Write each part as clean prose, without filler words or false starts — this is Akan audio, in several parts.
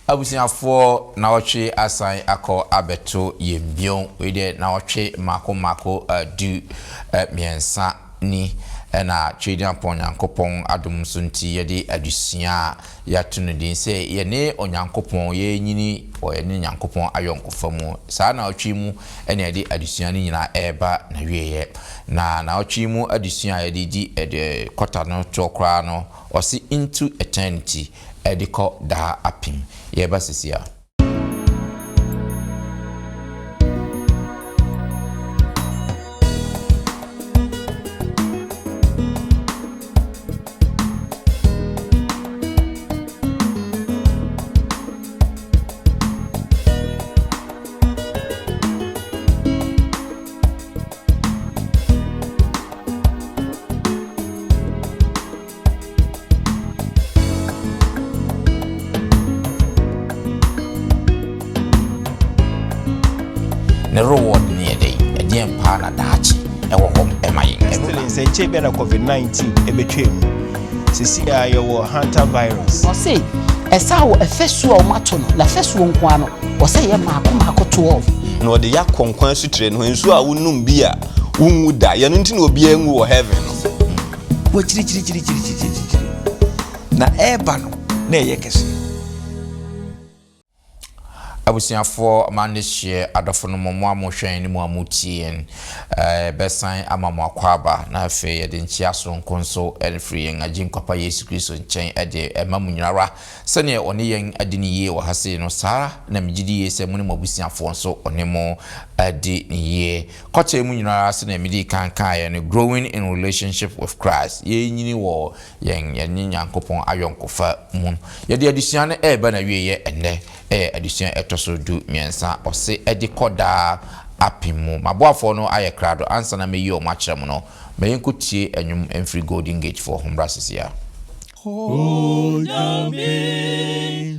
Abusuafoɔ, nawɔtwe asan akɔ abɛto yɛn bio. Wei deɛ nawɔtwe mmaako mmaako du mmiɛnsa ni na Tweediampɔn Nyankopɔn adom so nti yɛde adesua a yɛato no din sɛ yɛne Onyankopɔn yɛrenyini wɔ yɛne Nyankopɔn ayɔnkofa mu. Saa nawɔtwe yi mu na yɛde adesua no nyinaa ɛreba n'awieɛ. Na nawɔtwe yi mu adesua a yɛde di kɔta no toɔ koraa no, ɔse Into Eternity. Ɛde kɔ daa apem. Yɛreba sisi a. Ne reward no yɛ dɛn? Ɛdeɛn paa na daakye ɛwɔ hɔ ɛma yɛn? Ɛno na. Sɛ nkyɛn bi na COVID-19 ɛbɛtwa mu. Sisi a yɛwɔ hantavirus. Ɔse ɛsɛ a wɔ ɛfɛsuo a wɔato no na fɛsuo nko ara no ɔsɛ yɛ maako maako 12. Na ɔde yɛ akɔ nkwa asutire no ho, nsuo a wonom bi a wonwu da. Yɛno nti na obiara nwu wɔ heaven no. Wɔ akyirikyirikyirikyirikyirikyiri, na ɛreba no, na ɛyɛ kɛse. Abusuafoɔ, m'adehyeɛ adɔfo no mo mo a mohwɛ yɛn ne mo a motie yɛn, yɛbɛsan ama mo akwaaba, na afei yɛde nkyea soronko nso firi yɛn Agyenkwa pa Yesu Kristo nkyɛn de ɛma mo nyinara. Sɛdeɛ ɔne yɛn adi no yie wɔ ha sei no, saa ara na megye di yie sɛ mo ne mo abusuafoɔ nso ɔne mo adi no yie. Kɔkyɛ mu nyinara, sɛdeɛ medii kan kaeɛ no, Growing in Relationship with Christ, yɛrenyini wɔ yɛn yɛne Nyankopɔn ayɔnkofa mu. Yɛde adesua no reba n'awieɛ ɛnnɛ, ɛyɛ adesua a ɛtɔ so 13, ɔse ɛde kɔ daa apem mu. M'aboafoɔ no ayɛ krado, ansa na mɛyi wɔn akyerɛ mo no, ma yɛnkɔtie nnwom mfiri Golden Gate foɔ ho mmra seesei ara. Onyame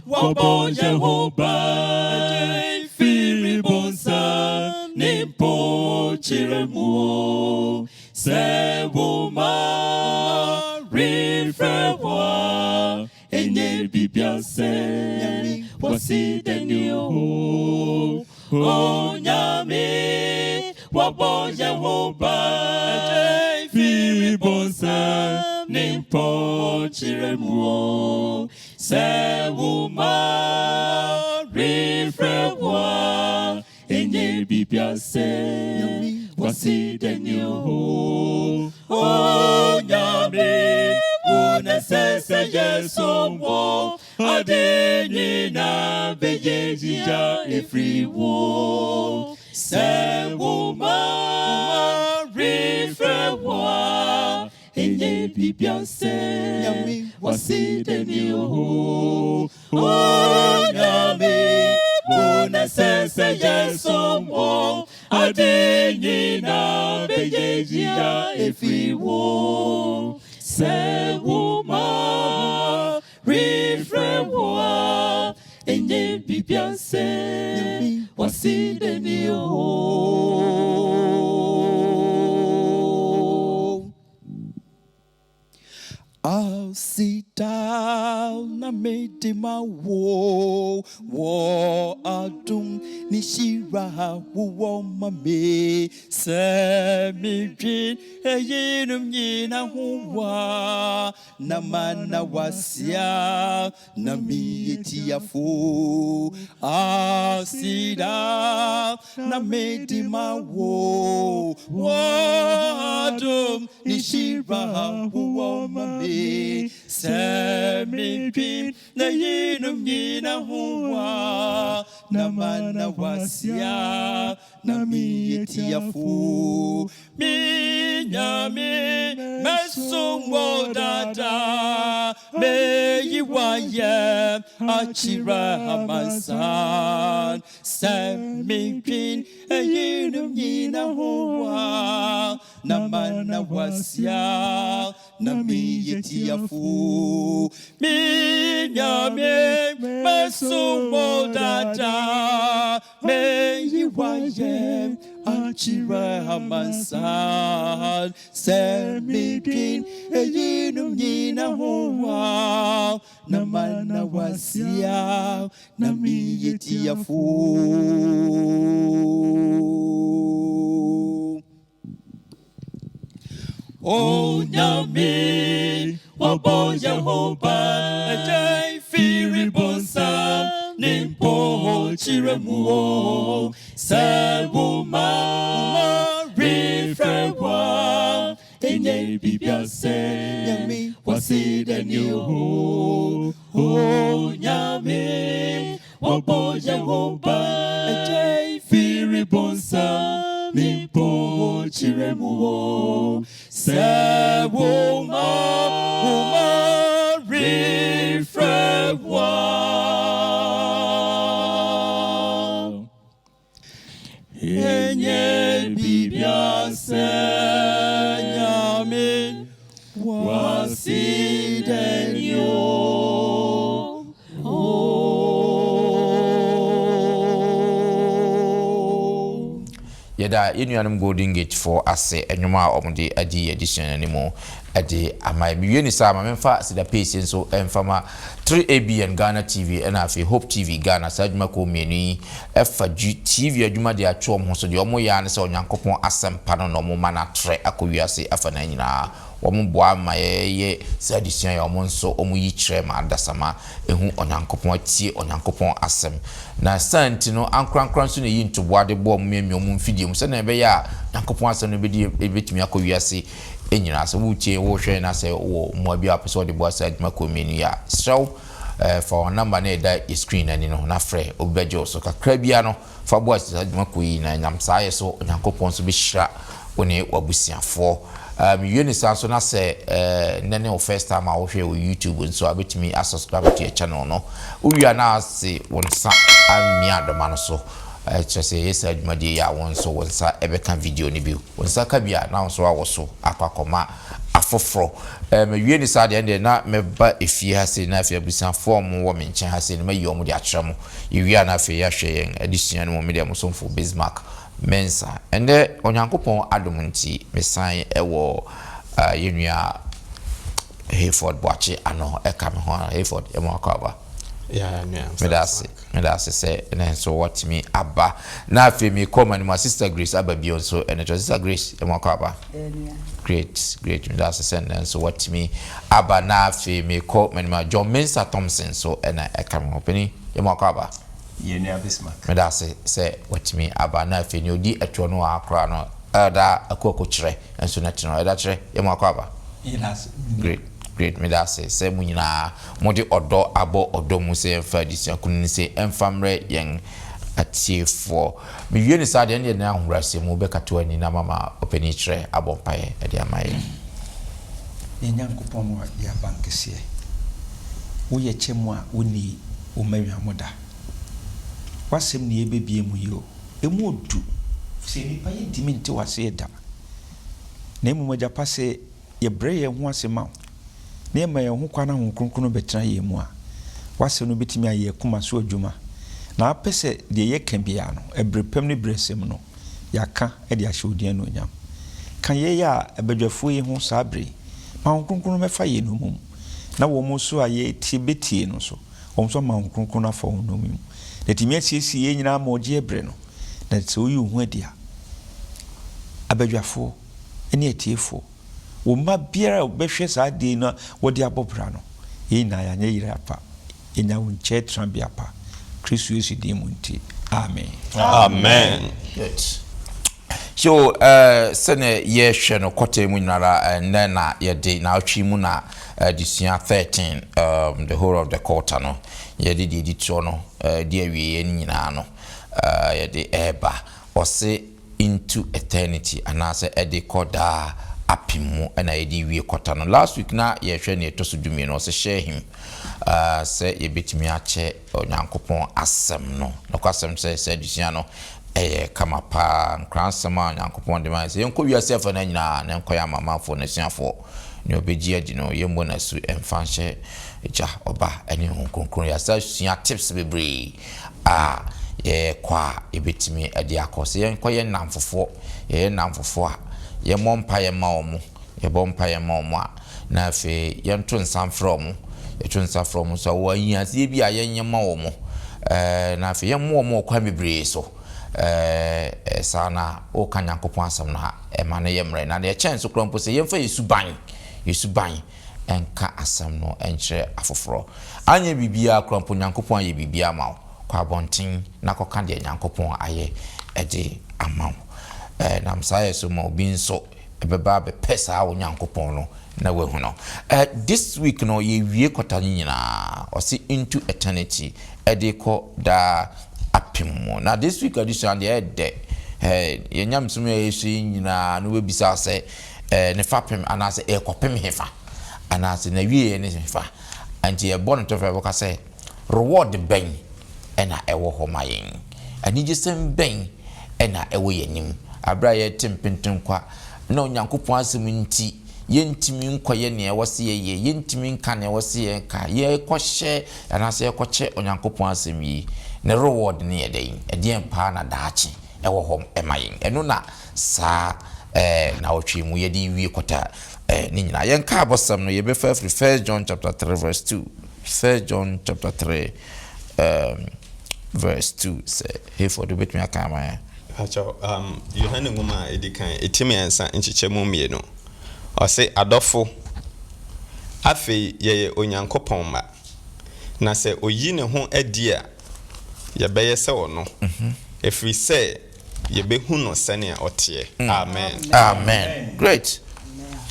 wabɔ yɛn ho ban firi bonsam ne mpokyerɛ mu. Sɛ wo ma refrɛ wo a, ɛnyɛ bibia sɛ wɔsi dani o. Onyame wabɔ yɛn ho ban firi bonsam ne mpokyerɛ mu. Sɛ wo ma refrɛ wo a, ɛnyɛ bibia sɛ wɔsi dani o. Onyame wo na sɛ sɛ yɛsom wo, ade nyinaa bɛyɛ yia ɛfiri wo. Sɛ wo ma refrɛ wo a, ɛnyɛ bibia sɛ wɔsi dani o. Onyame wo na sɛ sɛ yɛsom wo, ade nyinaa bɛyɛ yia ɛfiri wo. Sɛ wo ma refrɛ wo a, ɛnyɛ bibia sɛ wɔsi dani o. I'll sit down na mede ma wo wɔ adom ne hyira wowɔ ma me. Sɛ medwen ɛyinom nyina ho wa na mana wasia na meyɛ tiafo. I'll sit down na mede ma wo wɔ adom ne hyira wowɔ ma me. Sɛ medwen ɛyinom nyina ho wa na mana wasia na meyɛ tiafo. Me Nyame, mɛsom wo dada, meyi wayɛ akyerɛ amansan. Sɛ medwen ɛyinom nyina ho wa na mana wasia na meyɛ tiafo. Me Nyame, mɛsom wo dada, meyi wayɛ akyerɛ amansan. Sɛ medwen ɛyinom nyina ho wa Na mana wasia na miyɛ tiafo. Onyame wabɔ yɛn ho ban agye firi bonsam ne mpokyerɛ mu o sɛ wo ma refrɛ wa ɛnyɛ biribia sɛ Nyame waseda ni o. Onyame wabɔ yɛn ho ban agye firi bonsam ne mpokyerɛ mu o sɛ wo ma wo ma refrɛ wa ɛnyɛ biribia sɛ Nyame waseda ni o. Oh. Yɛda yɛn nuanom Golden Gate foɔ ase nnwom a wɔde adi yɛn adesua no anim de ama yɛn. Mewie no saa a, ma memfa aseda piesie nso mfa ma 3ABN Ghana TV ɛna afei Hope TV Ghana. Saa adwumakuo mmienu yi fa TV adwuma de ato wɔn ho so. Deɛ wɔyɛ ara ne sɛ Onyankopɔn asɛmpa no na wɔma no atrɛ akɔ wiase afanan nyinaa. Wɔboa ma yɛyɛ saa adesua yi a wɔn nso wɔyi kyerɛ ma adasamma hu Onyankopɔn, atie Onyankopɔn asɛm. Na saa nti no, ankorankora nso na eyi ntoboa de boa wɔn miamia wɔn mfidie mu sɛnea ɛbɛyɛ a Nyankopɔn asɛm no bɛdi bɛtumi akɔ wiase nyinaa. Sɛ woretie, worehwɛ na sɛ wowɔ mmoa bi a wopɛ sɛ wɔde boa saa adwuma kuo mmienu yi a, srɛ wo fa wɔn namba no a ɛda yɛ screen no ani no na frɛ, obi bɛgye wo so. Kakra biara no, Fa boa saa dwumakuo yi na ɛnam saa yɛ so Onyankopɔn nso bɛhyira wo ne w'abusuafoɔ. Mewie no saa nso na sɛ nnɛ ne wo first time a wohwɛ wɔ YouTube nso a wobɛtumi asubscribe to yɛ channel no. Wowie a na ase wo nsa amia adoma no so. Kyerɛ sɛ yɛyɛ saa dwumadie yi a wo nso wo nsa ɛbɛka video no bi. Wo nsa ka bi a na wo nso awɔ so akɔ akɔma afoforɔ. Mewie no saa deɛ ɛndeɛ na mɛba efie ha sei na afei abusuafoɔ a wɔwɔ me nkyɛn ha sei no mayi wɔn de akyerɛ mo. Yɛwie a na afei yɛahwɛ yɛn adesua no mu. Me deɛ mo somfo Bismarck Mensah. Ɛnnɛ Onyankopɔn adom nti mesan wɔ yɛn nua Hayford Boakye ano ɛka me ho. Hayford, yɛ mo akɔ aba. Meda ase, meda ase sɛ ɛnɛ nso watumi aba. Na afei mekɔ m'anim a Sister Grace aba bio nso ɛnɛ kyerɛ Sister Grace, yɛ mo akɔ aba. Great, great. Meda ase sɛ nnɛ nso watumi aba. Na afei mekɔ m'anim a John Mensah Thompson nso ɛna ɛka me ho. Panin, yɛ mo akɔ aba. Yɛn nua Bismarck. Meda ase sɛ watumi aba. Na afei nea odi ɛtoɔ no wɔ ha koraa no, Elder Akuoko Kyerɛ nso na ɛte no. Elder Kyerɛ, yɛ mo akɔ aba. Yɛda ase. Great, great. Meda ase sɛ mo nyinaa mode ɔdɔ abɔ ɔdɔ mu sɛ yɛmfa adesua kunini sei ɛmfa mmrɛ yɛn atiefoɔ. Mewie no saa deɛ, ɛnneɛ na ahobrɛaseɛ mu wobɛkata w'ani na mama ɔpanin kyerɛ abɔ mpaeɛ de ama yɛn. Yɛn Nyankopɔn wɔ yɛn abankɛseɛ. Woyɛ kyɛ mu a wonni wo mma hwammɔ da. W'asɛm na yɛbɛbie mu yi o, ɛmu ɔdu, fisɛ nnipa yɛntumi nte w'aseɛ da. Na mmom Agya pa sɛ yɛbrɛ yɛn ho ase ma wo, na yɛma yɛn ho kwan na Honhom Kronkron no bɛtena yɛn mu a, w'asɛm no bɛtumi ayɛ yɛn koma so adwuma. Na wopɛ sɛ deɛ yɛka biara no, ɛberɛ pam ne berɛ mu no, yɛaka de ahyɛ wo din anuonyam. Ka yɛn a abadwafoɔ yi ho saa berɛ yi. Ma Honhom Kronkron no mmɛfa yɛn nnommum, na wɔn nso a yɛtie bɛtie no nso, wɔn nso ama Honhom Kronkron no afa wɔn nnommum mu. Na ɛtumi asiesie yɛn nyinaa ma ɔgyeɛ berɛ no. Na sɛ woyi wo ho adi a, abadwafoɔ ne atiefoɔ, wo mma biara a wɔbɛhwɛ saa adeɛ yi na wɔde abɔ bra no, yɛn nyinaa yɛanyɛ yera pa, yɛnya wo nkyɛn tenabea pa. Kristo Yesu din mu nti, amen. Amen. Good. So uh, sɛnea yɛhwɛ no kɔtɛ mu nyinara nnɛ na yɛde naawɔtwe mu na adesua 13 um, the whole of the quarter no yɛde deɛ ɛdi toɔ no uh, di awieɛ no nyinaa no uh, yɛde ɛreba ɔse into eternity anaasɛ ɛde kɔ daa apem mu ɛna yɛde wie quarter no. Last week na yɛhwɛ nea ɛtɔ so 12, ɔsɛ share him, sɛ yɛbɛtumi akyɛ Onyankopɔn asɛm no. Nokwasɛm sɛ sɛ adesua no ɛyɛ kama paa, nkransɛm a Onyankopɔn de ma yɛn sɛ yɛnkɔ wiase afa no nyinaa na yɛnkɔyɛ amanamanfoɔ no asuafoɔ. Nea ɔbɛgye adi no, yɛmmɔ no asu ɛmfa nhyɛ Agya, Ɔba ne Honhom Kronkron. Yɛasa sua tips bebree a yɛkɔ a yɛbɛtumi de akɔ. Sɛ yɛnkɔyɛ nnamfofoɔ, yɛyɛ nnamfofoɔ a, yɛmmɔ mpaeɛ mma wɔn, yɛbɔ mpaeɛ ma wɔn a, na afei yɛnto nsa mfrɛ wɔn. Yɛto nsa frɛ wɔn nso a wɔwɔ ahiaseɛ bi a yɛnyɛ ma wɔn, na afei yɛmmoa wɔn wɔ kwan bebree so. Saa na woka Nyankopɔn asɛm no a, ɛma no yɛ mmerɛ. Na deɛ ɛkyɛn so koraa mpo sɛ yɛmfa yɛn suban, yɛn suban nka asɛm no nkyerɛ afoforɔ. Anyɛ biribiara koraa mpo, Nyankopɔn ayɛ biribi ama wo. Kɔ abɔnten na kɔka deɛ Nyankopɔn ayɛ de ama wo. Nam saa yɛ so ma obi nso ɛbɛba abɛpɛ saa Onyankopɔn no na wahu no. Eh, this week no yɛwie kɔta no nyinaa, ɔse into eternity, ɛde kɔ daa apem mu. Na this week adesua deɛ ɛdɛ. Eh, yɛn nyamesom a yɛsua yi nyinaa no wobɛbisa sɛ eh, ne fapem anaasɛ ɛrekɔpem hefa anaasɛ n'awieɛ ne hefa. Nti yɛbɔ no tɔfɛ bɛka sɛ reward bɛn na ɛwɔ hɔ ma yɛn? Anigyesɛm bɛn na ɛwɔ yɛn anim bere a yɛrete mpentenkwa na Onyankopɔn Asɛm nti yɛntumi nkɔyɛ nea ɛwɔ sɛ yɛyɛ, yɛntumi nka nea ɛwɔ sɛ yɛka, yɛrekɔhyɛ anaasɛ yɛrekɔkyɛ Onyankopɔn Asɛm yi, ne reward no yɛ dɛn? Ɛdeɛn paa na daakye ɛwɔ hɔ ma yɛn? Ɛno na saa eh, naawɔtwe mu yɛde wie kɔta eh, ne nyinaa. Yɛn nkaabɔsɛm no yɛbɛfa afiri First John chapter 3 verse 2. First John chapter 3 um, verse 2 sɛ Hayford wobɛtumi aka ama yɛn. Pakyɛw, um, Yohane nwoma a edi kan, eti mmiɛnsa, nkyekyɛmu mmienu. Ɔse, Adɔfo, afei yɛyɛ Onyankopɔn mma, na sɛ oyi ne ho adi a, yɛbɛyɛ sɛ ɔno, ɛfiri sɛ yɛbɛhu no sɛnea ɔteɛ. Amen. Amen. Great.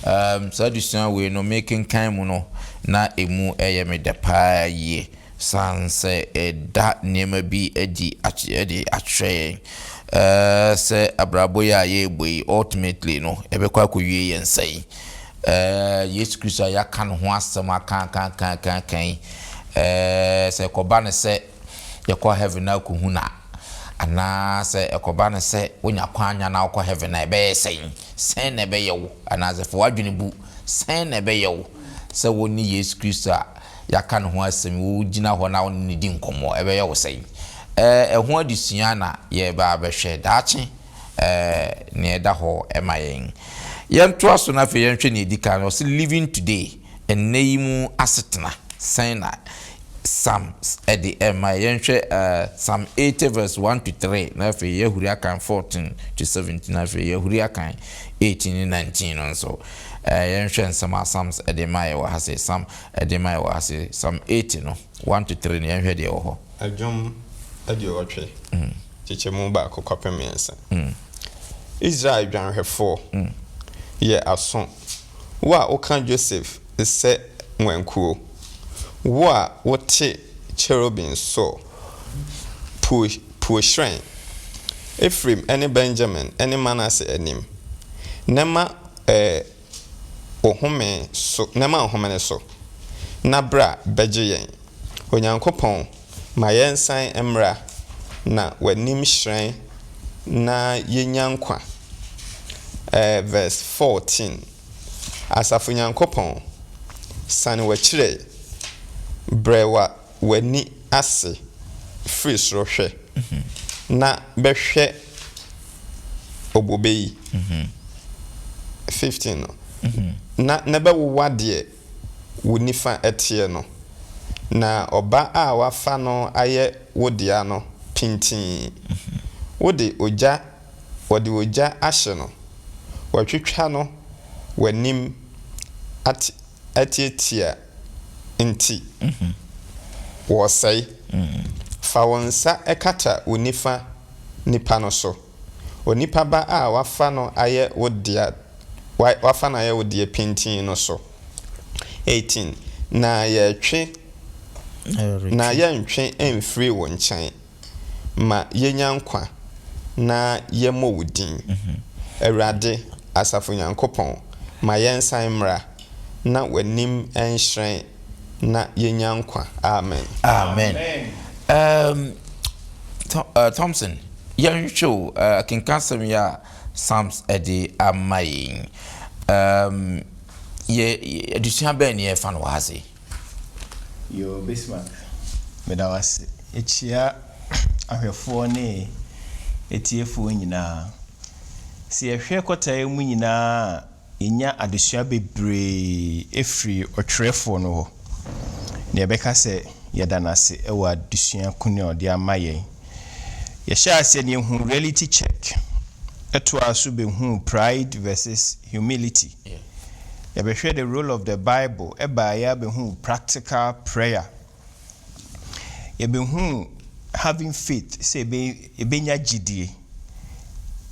Um, saa adesua wei no mekenkan mu no na emu ɛyɛ me dɛ paa yie. San sɛ ɛda nneɛma bi adi de akyerɛ yɛn sɛ abrabɔ yi a yɛrebɔ yi, ultimately no, ɛbɛkɔ akɔwie yɛn sɛn. Yesu Kristo a yɛaka ne ho asɛm aka aka aka aka aka yi, sɛ ɛkɔba no sɛ yɛkɔ heaven na akɔhu no a, anaa sɛ ɛkɔba no sɛ wonya kwan nya na wokɔ heaven a, ɛbɛyɛ sɛn? Sɛn na ɛbɛyɛ wo? Anaasɛ fa w'adwene bu, sɛn na ɛbɛyɛ wo sɛ wo ne Yesu Kristo a yɛaka ne ho asɛm yi, wogyina hɔ na wo ne no di nkɔmmɔ, ɛbɛyɛ wo sɛn? Ɛho adesua na yɛreba abɛhwɛ daakye, nea ɛda hɔ ma yɛn. Yɛntoa so na afei yɛnhwɛ nea ɛdi kan no, ɔse living today, ɛnnɛ yi mu asetena, sɛn na Psalm de ɛma yɛn. Yɛnhwɛ Psalm 80 verse 1 to 3 na afei yɛahuri akan 14 to 17 na afei yɛahuri akan 18 ne 19 no nso. Yɛnhwɛ nsɛm a Psalms de ma yɛ wɔ ha sei. Psalm de ma yɛ wɔ ha sei. Psalm 80 no, 1 to 3 no, yɛnhwɛ deɛ ɛwɔ hɔ. Dwom aduɔwɔtwe, nkyekyɛmu baako kɔpem mmiɛnsa. Israel dwanhwɛfoɔ, yɛ aso, wo a woka Joseph sɛ nnwankuo, wo a wote Kerubim so, pue, pue hyerɛn, Efraim ne Benyamin ne Manase anim, na ma wo home so, na ma wo homene so, na bra bɛgye yɛn. Onyankopɔn, ma yɛnsan mmra, na w'anim hyerɛn na yɛnya nkwa. Verse 14, Asafo Nyankopɔn, sane w'akyirɛ, brɛ w'ani ase firi soro hwɛ, na bɛhwɛ obobe yi, 15 no, na na bɛwowa deɛ wo nifa teɛ no, na ɔba a woafa no ayɛ wo dea no pintinn. Wode ogya, wɔde ogya ahye no, wɔatwitwa no w'anim ate atiatia nti, wɔresɛe. Fa wo nsa kata wo nifa nipa no so, onipa ba a woafa no ayɛ wo dea woafa no ayɛ wo deɛ pintinn no so. 18 na yɛtwe na yɛntwe mfiri wo nkyɛn. Ma yenya nkwa na yɛmmɔ wo din. Awurade, asafo Nyankopɔn, ma yɛnsan mmra, na w'anim nhyerɛn na yenya nkwa. Amen. Amen. Um, Thompson, yɛnhwɛ o, akenka asɛm yi a Psalms de ama yɛn. Um, yɛ, adesua bɛn ne yɛfa no wɔ ha sei? Yoo Bismarck, meda wo ase. Yɛkyia ahwɛfoɔ ne atiefoɔ nyinaa. Sɛ yɛhwɛ kɔta yi mu nyinaa a, yɛnya adesua bebree firi ɔtwerɛfoɔ no hɔ. Na yɛbɛka sɛ yɛda no ase wɔ adesua kunu a ɔde ama yɛn. Yɛhyɛɛ aseɛ no yɛhuu reality check, ɛtoaa so bɛhuu pride versus humility. Yɛbɛhwɛ the role of the Bible, ɛbaeɛ ara bɛhuu practical prayer. Yɛbɛhuu having faith sɛ yɛbɛnya gyidie,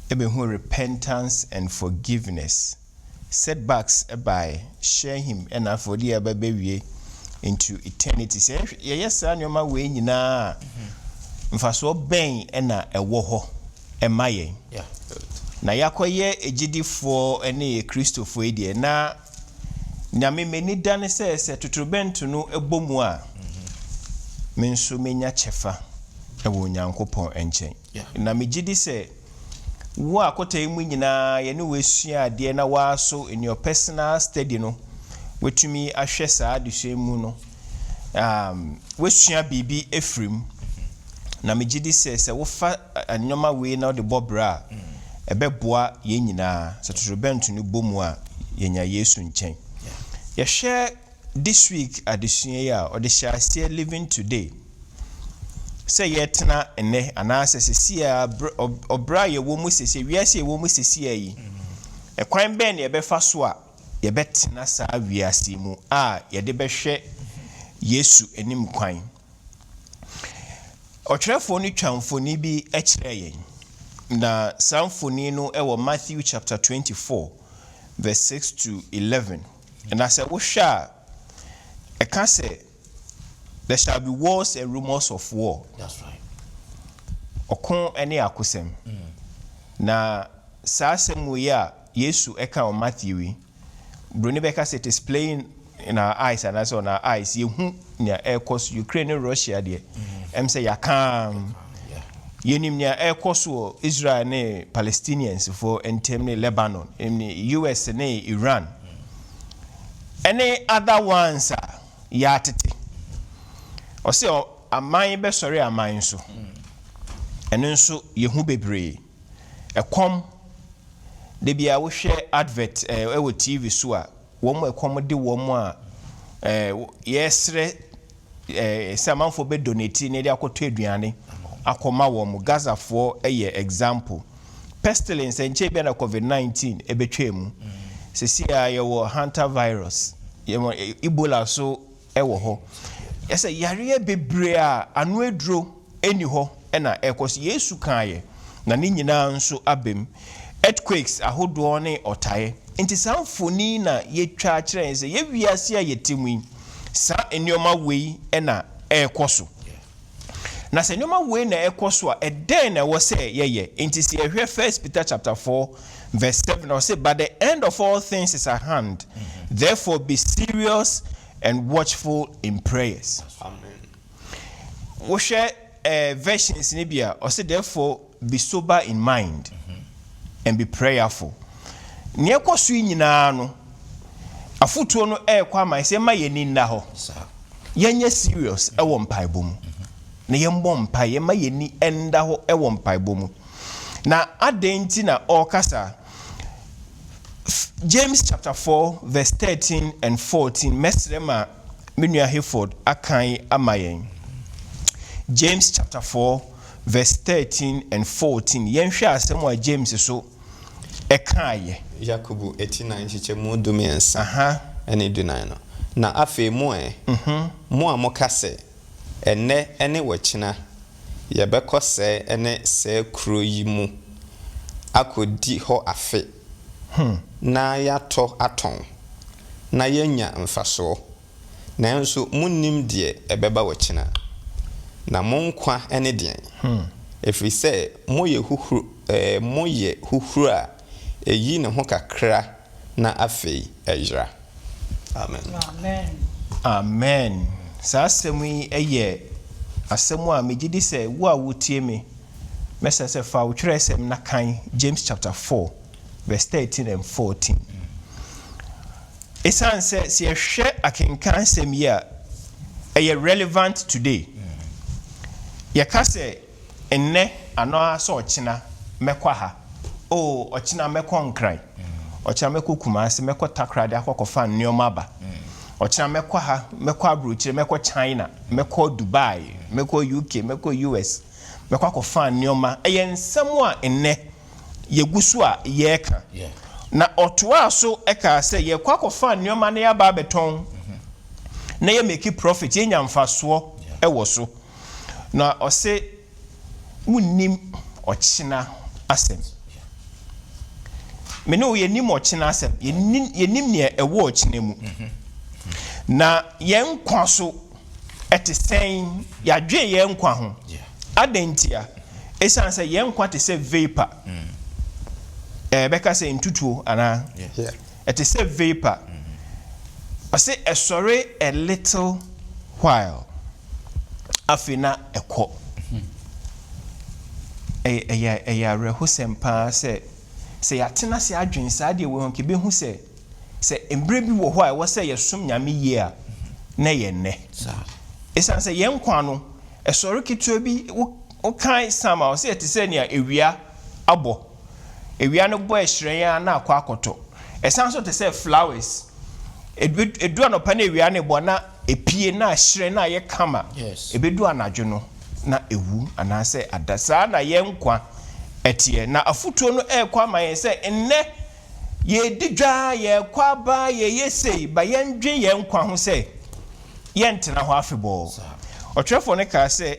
ɛbɛhuu repentance and forgiveness. Setbacks baeɛ, share him ɛna afei ɔde yɛn aba bɛwie into eternity. Sɛ yɛyɛ saa nneɛma wei nyinaa a, mfasoɔ bɛn na ɛwɔ hɔ ɛma yɛn? Na yɛakɔyɛ agyidifoɔ ne Kristofoɔ yi deɛ, na Nyame m'ani da ne sɛ sɛ totorobɛnto no bɔ mu a, me nso mɛnya kyɛfa wɔ Onyankopɔn nkyɛn. Na megye di sɛ wo a kɔta yi mu nyinaa yɛne wo asua adeɛ na woara so in your personal study no woatumi ahwɛ saa adesua yi mu no, um, woasua biribi afiri mu. Na megye di sɛ sɛ wofa nneɛma wei na wode bɔ bra a, ɛbɛboa yɛn nyinaa. Sɛ totorobɛnto no bɔ mu a, yɛnya Yesu nkyɛn. Yɛhwɛ this week adesua yi a, ɔde hyɛ aseɛ Living Today. Sɛ yɛtena nnɛ anaasɛ seesei ara ɔbrɛ a yɛwɔ mu seesei, wiase a yɛwɔ mu seesei yi, ɛkwan bɛn na yɛbɛfa so a yɛbɛtena saa wiase yi mu a yɛde bɛhwɛ Yesu anim kwan? Ɔtwerɛfoɔ no twa mfoni bi kyerɛɛ yɛn, na saa mfoni no wɔ Matthew chapter 24 verse 6 to 11. Na sɛ wohwɛ a, ɛka sɛ, There shall be wars and rumours of war. Ɔko ne akosɛm. Na saa asɛm wei a Yesu ka wɔ Matthew yi, Buroni bɛka sɛ it is playing in our eyes anaasɛ on our eyes. Yɛhu nea ɛrekɔ so. Ukraine ne Russia deɛ, ɛm sɛ yɛaka ara. Yɛnim nea ɛrekɔ so wɔ Israel ne Palestinians foɔ ntam ne Lebanon, ne US ne Iran, ɛne other ones a yɛatete. Ɔse aman bɛsɔre aman so. Ɛno nso yɛhu bebree. Ɛkɔm, da biara wohwɛ advert ɛwɔ TV so a, wɔn a ɛkɔm de wɔn a yɛresrɛ sɛ amanfoɔ bɛ donate na yɛde akɔtɔ aduane akɔma wɔn. Gazafoɔ yɛ example. Pestilence, ɛnkyɛɛ biara na covid 19 ɛbɛtwaa mu. Seesei ara yɛwɔ hantavirus, yɛwɔ Ebola nso wɔ hɔ. Yɛ sɛ yareɛ bebree a ano aduro nni hɔ na ɛrekɔ so. Yesu kaeɛ na ne nyinaa nso aba mu. Earthquakes ahodoɔ ne ɔtaeɛ. Nti saa mfoni na yɛtwa kyerɛ yɛn sɛ yɛ wiase a yɛte mu yi, saa nneɛma wei na ɛrekɔ so. Na sɛ nneɛma wei na ɛkɔ so a, ɛdɛn na ɛwɔ sɛ yɛyɛ? Nti sɛ yɛhwɛ First Peter chapter 4 verse 7 a, ɔse, But the end of all things is at hand, therefore be serious and watchful in prayers. Wohwɛ versions no bi a, ɔse, Therefore be sober in mind and be prayerful. Nea ɛkɔ so yi nyinaa no, afotuo no ɛrekɔ ama sɛ yɛmma yɛn ani nna hɔ. Yɛnyɛ serious wɔ mpaebɔ mu. Na yɛmmɔ mpae, yɛmma yɛn ani nda hɔ wɔ mpaebɔ mu. Na adɛn nti na ɔreka saa? James chapter 4 verse 13 and 14, mɛsrɛ ma me nua Hayford akan ama yɛn. James chapter 4 verse 13 and 14, yɛnhwɛ asɛm a James so ɛkaeɛ. Yakobo eti nan nkyekyɛmu 13 ne 14 no. Na afei mo ɛ, mo a moka sɛ, Ɛnnɛ ne ɔkyena yɛbɛkɔ sɛɛ ne sɛɛ kuro yi mu akɔdi hɔ afe, na yɛatɔ atɔn, na yɛanya mfasoɔ, nanso monnim deɛ ɛbɛba ɔkyena. Na mo nkwa ne deɛn? Ɛfiri sɛ moyɛ huhuro, moyɛ huhuro a ɛyi ne ho kakra na afei ɛyera. Amen. Amen. Saa asɛm yi yɛ asɛm a megye di sɛ wo a wotie me, mɛsrɛ sɛ fa wo twerɛsɛm na kan James chapter 4 verse 13 and 14. Ɛsiane sɛ sɛ yɛhwɛ akenkan asɛm yi a, ɛyɛ relevant today. Yɛka sɛ nnɛ anaa sɛ ɔkyena mɛkɔ ha. Oh, ɔkyena mɛkɔ Nkran. Ɔkyena mɛkɔ Kumasi, mɛkɔ Takoradi akɔkɔfa nneɛma aba. Ɔkyena mɛkɔ ha, mɛkɔ aburokyire, mɛkɔ China, mɛkɔ Dubai, mɛkɔ UK, mɛkɔ US, mɛkɔ akɔfa nneɛma. Ɛyɛ nsɛm a nnɛ yɛgu so a yɛreka. Na ɔtoaa so kaa sɛ yɛkɔ akɔfa nneɛma na yɛaba abɛtɔn na yɛ make profit, yɛnya mfasoɔ wɔ so. Na ɔse wonnim ɔkyena asɛm. Me ne wo yɛnim ɔkyena asɛm, yɛnim nea ɛwɔ ɔkyena mu. Na yɛn nkwa so ɛte sɛn? Yɛadwen yɛn nkwa ho. Adɛn ntia? Ɛsiane sɛ yɛn nkwa te sɛ vapor. Ɛbɛka sɛ ntutuo anaa? Ɛte sɛ vapor. Ɔse ɛsɔre a little while, afei na ɛkɔ. Ɛyɛ awerɛhosɛm paa sɛ yɛatena ase adwen saa deɛ wɔ ho, nka yɛbɛhu sɛ mmerɛ bi wɔ hɔ a ɛwɔ sɛ yɛsom Nyame yie a, na ɛyɛ nnɛ. Ɛsiane sɛ yɛn nkwa no ɛsɔre ketewa bi. Wokan Psalm a, ɔsɛ yɛte sɛ nea ewia abɔ, ewia no bɔ ɛhyerɛn a na akɔ akɔtɔ. Ɛsan so te sɛ flowers, edu anɔpa na ewia no bɔ na epie na ahyerɛn na ayɛ kama. Ebedu anadwo no na ewu anaasɛ ada. Saa na yɛn nkwa ɛteɛ. Na afotuo no ɛrekɔ ama yɛn sɛ nnɛ yɛdi dwa, yɛrekɔ aba, yɛyɛ sei ba, yɛndwe yɛn nkwa ho sɛ yɛntena hɔ afebɔɔ. Ɔtwerɛfoɔ no kaa sɛ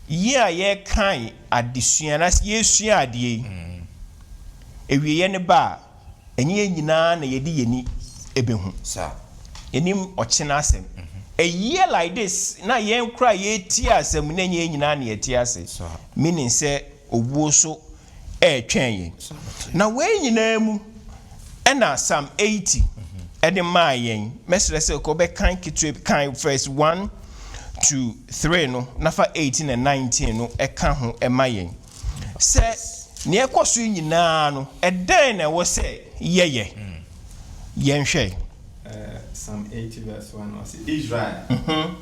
yi a yɛrekan adesua na yɛresua adeɛ yi, ewieɛ no ba a, ɛnyɛ yɛn nyinaa na yɛde yɛn ani ɛbɛhu. Yɛnim ɔkyena asɛm. A year like this na yɛn kora yɛtie asɛm na ɛnyɛ yɛn nyinaa na yɛte ase, meaning sɛ owuo so ɛretwɛn yɛn. Na wei nyinaa mu ɛna Psalm 80 ɛde maa yɛn. Mɛsrɛ sɛ kɔ bɛkan ketewa kan verse 1 to 3 no, nafa 18 and 19 no ɛka ho ɛma yɛn sɛ nea ɛkɔ so yi nyinaa no, ɛdɛn na ɛwɔ sɛ yɛyɛ? Yɛnhwɛ. Psalm 80 verse 1, ɔse, "Israel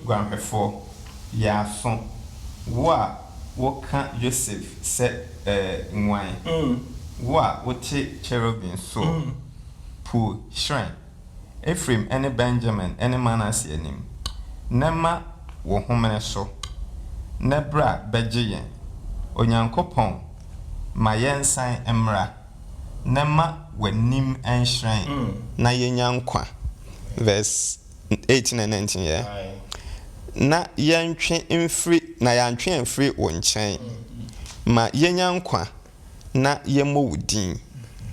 guanhwɛfoɔ, yɛ aso, wo a woka Yosef sɛ nguan, wo a wote cherubim so, pu hyerɛn Ephraim ne Benjamin ne Manasseh anim, na ma wo homene so, na bra bɛgye yɛn. Onyankopɔn, ma yɛnsan mmra, na ma w'anim nhyerɛn na yɛnya nkwa." Verse 18 and 19 yɛ, "Na yɛntwe mfiri na yɛantwe mfiri wo nkyɛn. Ma yɛnya nkwa na yɛmmɔ wo din.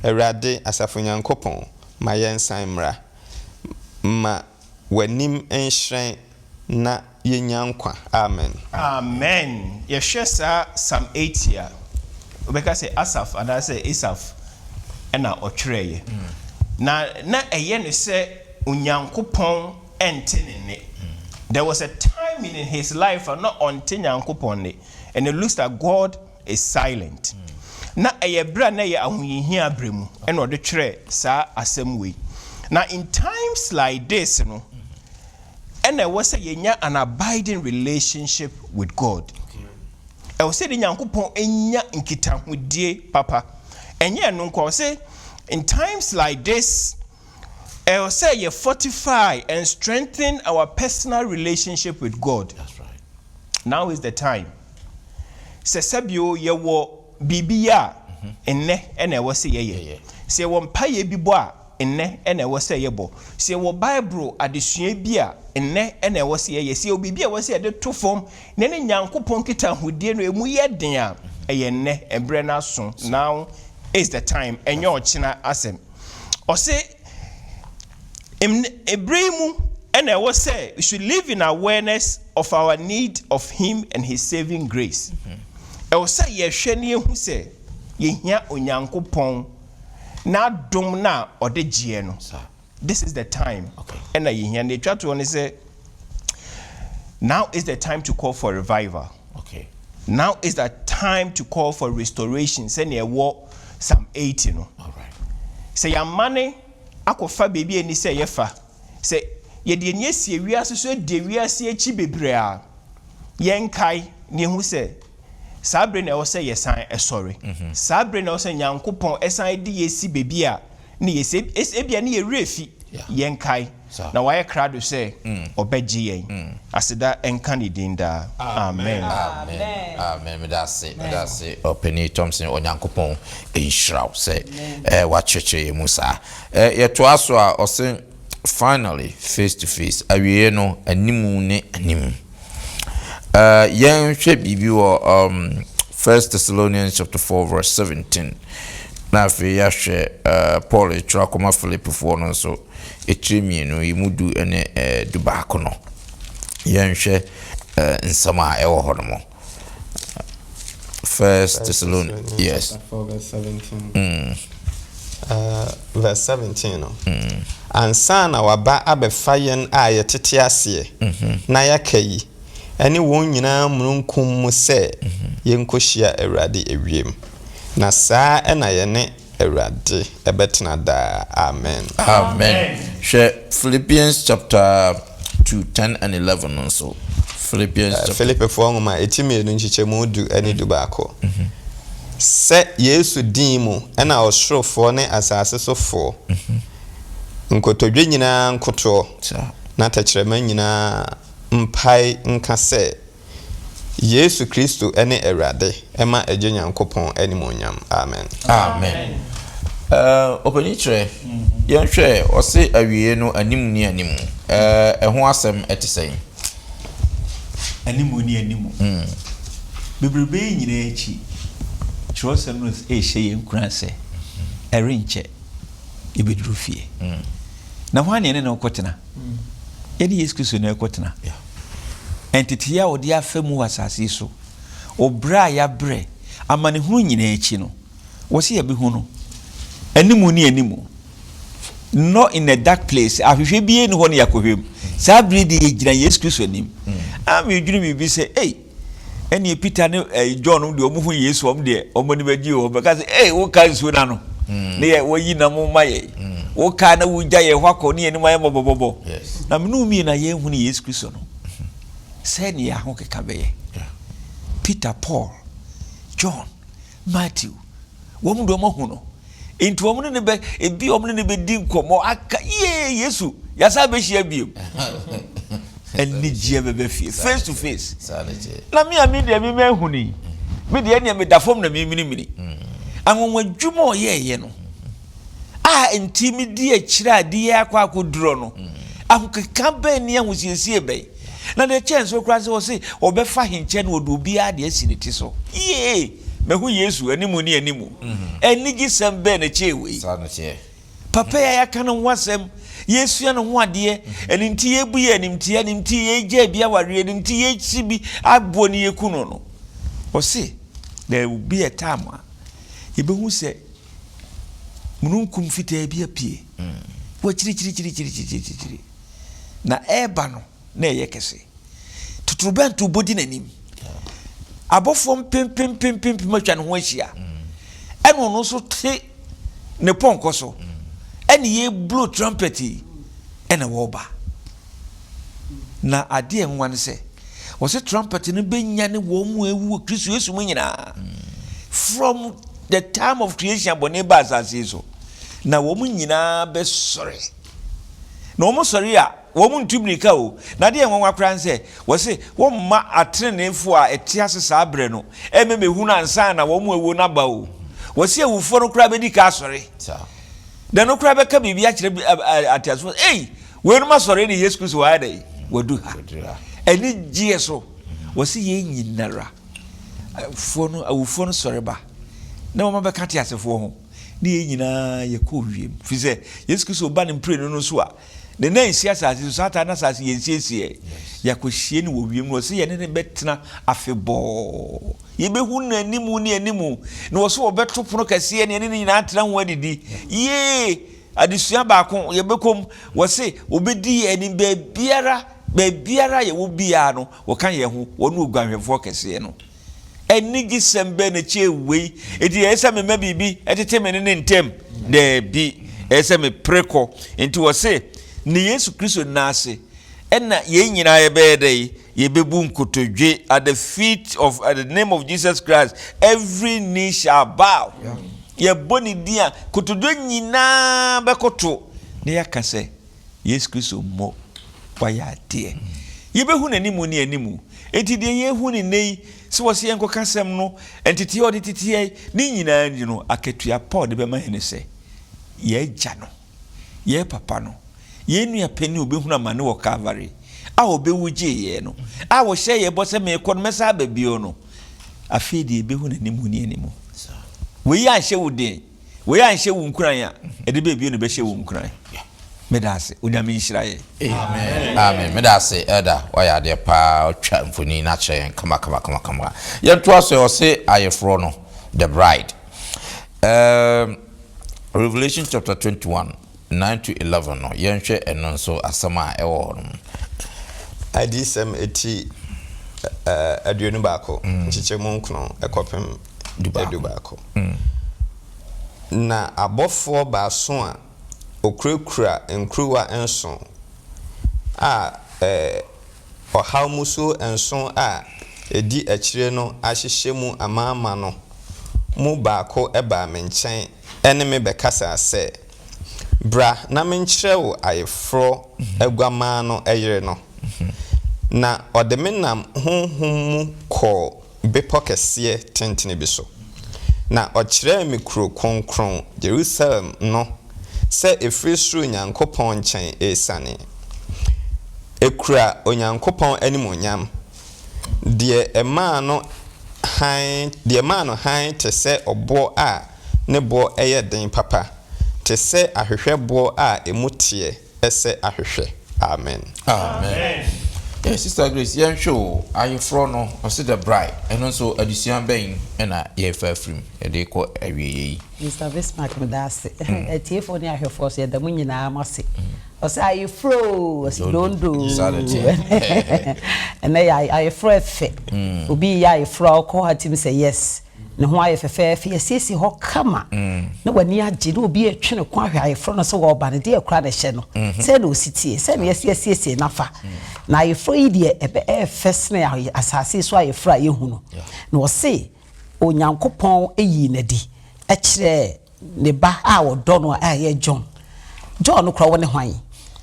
Awurade asafo Nyankopɔn, ma yɛnsan mmra, ma w'anim nhyerɛn na yɛnya nkwa. Amen." Amen. Yɛhwɛ saa Psalm 80 a, wobɛka sɛ Asaf anaasɛ Asaf ɛna ɔtwerɛeɛ na ɛyɛ no sɛ Onyankopɔn ɛnte ne nne. There was a time in his life a na ɔnte Nyankopɔn nne and it looks like God is silent. Na ɛyɛ berɛ a na ɛyɛ ahohiahia berɛ mu ɛna ɔde twerɛ saa asɛm wei. Na in times like this no, ɛna ɛwɔ sɛ yɛnya an abiding relationship with God. Ɛwɔ sɛ de Nyankopɔn nya nkitahodie papa. Ɛnyɛ ɛno nko, ɔsɛ in times like this, ɛwɔ sɛ yɛ fortify and strengthen our personal relationship with God. That's right. Now is the time. Sɛ sɛbio yɛwɔ biribi yɛ a, nnɛ ɛna ɛwɔ sɛ yɛyɛ. Sɛ yɛwɔ mpayɛ bi bɔ a, nnɛ ɛna ɛwɔ sɛ yɛbɔ. Sɛ yɛwɔ Bible adesua bi a, nnɛ ɛna ɛwɔ sɛ yɛyɛ. Sɛ yɛwɔ biribi a ɛwɔ sɛ yɛde to fam na ne Nyankopɔn nkitahodie no emu yɛ den a, ɛyɛ nnɛ. Ɛberɛ no aso. Now is the time, ɛnyɛ ɔkyena asɛm. Ɔse ebere yi mu ɛna ɛwɔ sɛ we should live in awareness of our need of him and his saving grace. Ɛwɔ sɛ yɛhwɛ ne yɛhu sɛ yɛhia Onyankopɔn n'adom no a ɔde gyeɛ no. This is the time ɛna yɛhia. Na ɛtwa toɔ ne sɛ now is the time to call for revival. Now is the time to call for restoration, sɛnea ɛwɔ Psalm 80 no. Sɛ yɛamane akɔfa baabi a ɛni sɛ yɛfa, sɛ yɛde ani asi ewiase so adi ewiase akyi bebree a, yɛnkae na yɛhu sɛ saa bere na ɛwɔ sɛ yɛsan ɛsɔre. Saa bere na ɛwɔ sɛ Nyankopɔn ɛsan de yɛsi baabi a ne yɛsi ebia ne yɛwerɛ fi. Yɛnkae. Na wayɛ krado sɛ ɔbɛgye yɛn. Aseda nka ne din daa. Amen. Amen. Amen. Meda ase. Meda ase. Ɔpanin Thompson, Onyankopɔn nhyira wo sɛ eh, wakyerɛkyerɛ yɛn mu saa. Eh, yɛtoa so a, ɔse finally face to face, awieɛ no animu ne animu. Eh, yɛnhwɛ biribi wɔ um, First Thessalonians chapter 4 verse 17. Na afei yɛahwɛ eh, Paul retwerɛ akɔma Filipifoɔ no nso etire mmienu yi mu du ne eh, du baako no. Yɛnhwɛ eh, nsɛm a ɛwɔ hɔ no mo. First Thessalonians, yes. Chapter 4 verse 17. Verse 17 no. Ansa na waba abɛfa yɛn a yɛtete aseɛ na yɛaka yi ne wɔn nyinaa mununkum mu sɛ yɛnkɔhyia Awurade ewiem. Na saa na yɛne Awurade bɛtena daa. Amen. Amen. Hwɛ Philippians chapter 2, 10 and 11 no nso. Philippians chapter. Filipifoɔ nwoma eti mmienu nkyekyɛmu du ne dubaako. Sɛ Yesu din mu na ɔsorofoɔ ne asase so foɔ, nkotodwe nyinaa nkotoɔ, na tɛkyerɛma nyinaa mpae nka sɛ, Yesu Kristo ne Awurade, ma Agya Nyankopɔn animuonyam. Amen. Amen. Eh, ɔpanin kyerɛ, yɛnhwɛ, ɔse awieɛ no animu ne animu. Eh, ɛho asɛm ɛte sɛn? Animu ne animu. Bebrebe yi nyinaa akyi, kyerɛwsɛm no rehyɛ yɛn nkuran sɛ, ɛrenkyɛ yɛbɛduru fie. Na hwan na yɛne no rekɔtena? Yɛne Yesu Kristo na ɛrekɔtena. Nteteyɛ a ɔde afa mu wɔ asase yi so, ɔbrɛ a yɛabrɛ, amanehunu nyinaa akyi no, wɔse yɛbɛhu no animu ne animu. Not in a dark place, ahwehwɛ biara nni hɔ na yɛakɔhwɛ mu. Saa bere yi deɛ yɛgyina Yesu Kristo anim. A medwene biribi sɛ, ei, ɛneɛ Peter ne eh, John nom deɛ wɔn hu Yesu wɔn deɛ wɔn ani bɛgye wɔn bɛka sɛ, ei, woka nsuo no ano ne yɛ wɔyi nam ma yɛ. Woka na wogya yɛn hɔ akɔ ne yɛn anim ayɛ mɔbɔbɔbɔ. Na mene wo mmienu a yɛnhunu Yesu Kristo no, sɛn ne yɛn ahokeka bɛyɛ? Peter, Paul, John, Matthew, wɔn de wɔn ahu no. Nti wɔn ne no bɛ, ebi wɔn ne no bɛdi nkɔmmɔ aka, yee Yesu, yɛasan bɛhyia biem. Anigyeɛ bɛbɛ fie, face to face. Na me a me deɛ me mahu no yi, me deɛ ɛneɛ meda fam na meminimini. Anwanwa dwuma ɔyɛɛyɛ no, a nti medi akyire a de yɛ akɔ akɔdurɔ no, ahokeka bɛn ne ahosiesie bɛn. Na deɛ ɛkyɛn so koraa sɛ ɔse ɔbɛfa ahenkyɛ no ɔde obiara de asi ne ti so. Yee! Mahu Yesu animu ne animu. Anigyesɛm bɛn na ɛkyɛn wei? Papa yi a yɛaka ne ho asɛm, yɛresua ne ho adeɛ, ɛno nti yɛrebu yɛn animtia, ɛno nti yɛregyaa bi awareɛ, ɛno nti yɛresi bi aboɔ ne yɛku no no. Ɔse there will be a time a yɛbɛhu sɛ mununkum fitaa bi apue wɔ akyirikyirikyirikyirikyirikyiri. Na ɛreba no, na ɛyɛ kɛse. Totorobɛnto bɔ di n'anim. Abɔfoɔ mpempempempempem atwa ne ho ahyia. Ɛna ɔno nso te ne pɔnkɔ so. Ɛna yɛblo trumpet yi, ɛna wɔreba. Na adeɛ a ɛnwanwa ne sɛ, wɔsɛ trumpet no bɛnyane wɔn mu awu wɔ Kristo Yesu mu nyinaa. From the time of creation bɔne ba asase yi so, na wɔn nyinaa bɛsɔre. Na wɔn sɔre a, wɔn ntu mmirika o. Na adeɛ nwanwa koraa ne sɛ, wɔse wɔmma ateneneefoɔ a ɛte ase saa berɛ no mmɛmɛhunu ansa na wɔn awuo no aba o. Wɔse awufoɔ no koraa bɛdi ka asɔre. Na ɛno koraa bɛka biribi akyerɛ ateasefoɔ sɛ, ei, weinom asɔre ne Yesu Kristo wayɛ dɛn? Wadu ha. Anigyeɛ so, wɔse yɛn nyinara, awufoɔ no, awufoɔ no sɔre ba, na wɔn abɛka ateasefoɔ ho. ne yɛn nyinaa yɛkɔ wiem. Firi sɛ Yesu Kristo ba ne mprenu no so a, ne nan nsi asase so, saa na asase yɛn nsiesie. Yɛakɔhyie no wɔ wiem no, ɔsɛ yɛne ne bɛtena afebɔɔ. Yɛbɛhu no animu ne animu, na ɔsɛ ɔbɛto pono kɛseɛ ne yɛne ne nyinaa atena ho adidi. Yee! Adesua baako yɛbɛkɔ mu, wɔse wɔbɛdi yɛn anim baabiara, baabiara yɛwɔ biara no, wɔka yɛn ho, wɔne oguanhwɛfoɔ kɛseɛ no. Anigyesɛm bɛn na ɛkyɛn wei? Enti ɛyɛ sɛ mema biribi tete me ne ne ntam? Daabi, ɛyɛ sɛ mepere kɔ. Enti wɔse, ne Yesu Kristo nan ase na yɛn nyinaa yɛbɛyɛ dɛn? Yɛbɛbu nkotodwe. At the feet of, at the name of Jesus Christ, every knee shall bow. Yɛbɔ ne din a, kotodwe nyinaa bɛkoto na yɛaka sɛ, Yesu Kristo mmɔ wayɛ adeɛ. Yɛbɛhu n'animu ne animu. Enti deɛ yɛrehu no nnɛ yi, sɛ wɔse yɛnkɔka asɛm no, nteteɛ a ɔde tete yɛn, ne nyinaa ni no, akatua pa a ɔde bɛma yɛn ne sɛ, yɛn Agya no, yɛn Papa no, yɛn nua panin a ɔbɛhunu amane wɔ Calvary, a ɔbɛwu gyee yɛn no, a ɔhyɛɛ yɛn bɔ sɛ merekɔ no mɛsan aba bio no, afei deɛ yɛbɛhu n'animu ne animu. Wei anhyɛ wo den. Wei anhyɛ wo nkuran a, ɛde bɛɛ bio na ɛbɛhyɛ wo nkuran. Meda ase. Onyame nhyira yɛn. Amen amen meda ase elder wayɛ adeɛ paa ɔtwa mfoni no akyerɛ yɛn kama kama kama kama yɛntoa so ɔse ayeforɔ no the bride um, Revelation chapter 21 9 to 11 no yɛnhwɛ ɛno nso asɛm a ɛwɔ hɔ no. Adiyisɛm eti 21 nkyekyɛmu 9 kɔpem 11. Na abɔfoɔ baason a wɔkurakura nkuruwa nson a ɔhaw mmusuo nson a ɛdi akyire no ahyehyɛ mu amaama no mu baako baa me nkyɛn ne me bɛkasaa sɛ, Bra na menkyerɛ wo ayeforɔ aguamaa no yere no. Na ɔde me nam honhom mu kɔɔ bepɔ kɛseɛ tentene bi so, na ɔkyerɛɛ me kuro kronkron, Yerusalem no, sɛ ɛfiri soro Nyankopɔn nkyɛn resiane. Ɛkura Onyankopɔn animuonyam, deɛ ɛmaa no hann, deɛ ɛmaa no hann te sɛ ɔboɔ a ne boɔ yɛ den papa, te sɛ ahwehwɛboɔ a emu teɛ sɛ ahwehwɛ. Amen. Amen. Yeah, Sister Grace, yɛnhwɛ o, ayeforɔ no, ɔse the bride, ɛno nso adesua bɛn na yɛrefa afiri mu yɛde rekɔ awieɛ yi? Mister Bismarck meda ase. Atiefoɔ ne ahwɛfoɔ nso yɛda mo nyinaa mo ase. Ɔse ayeforɔ oo, ɔse dondo oo. Ɛnɛ yɛ ayeforɔ ɛfɛ. Obi reyɛ ayeforɔ a ɔkɔ hɔ a tumi sɛ yes. Ne ho ayɛ fɛfɛɛfɛ, yɛasiesie hɔ kama, na w'ani agye, na obi retwe ne kɔn ahwɛ ayeforɔ no sɛ wɔreba no, deɛ koraa na ɛhyɛ no, sɛn na ɔsi tie, sɛn na yɛasi asiesie no afa. Na ayeforɔ yi deɛ, ɛbɛ ɛyɛ fɛ sene asase yi so ayeforɔ a yɛhu no. Na ɔse Onyankopɔn yii no adi kyerɛɛ Ne ba a ɔdɔ no a ɛyɛ John. John no koraa ɔne hwan?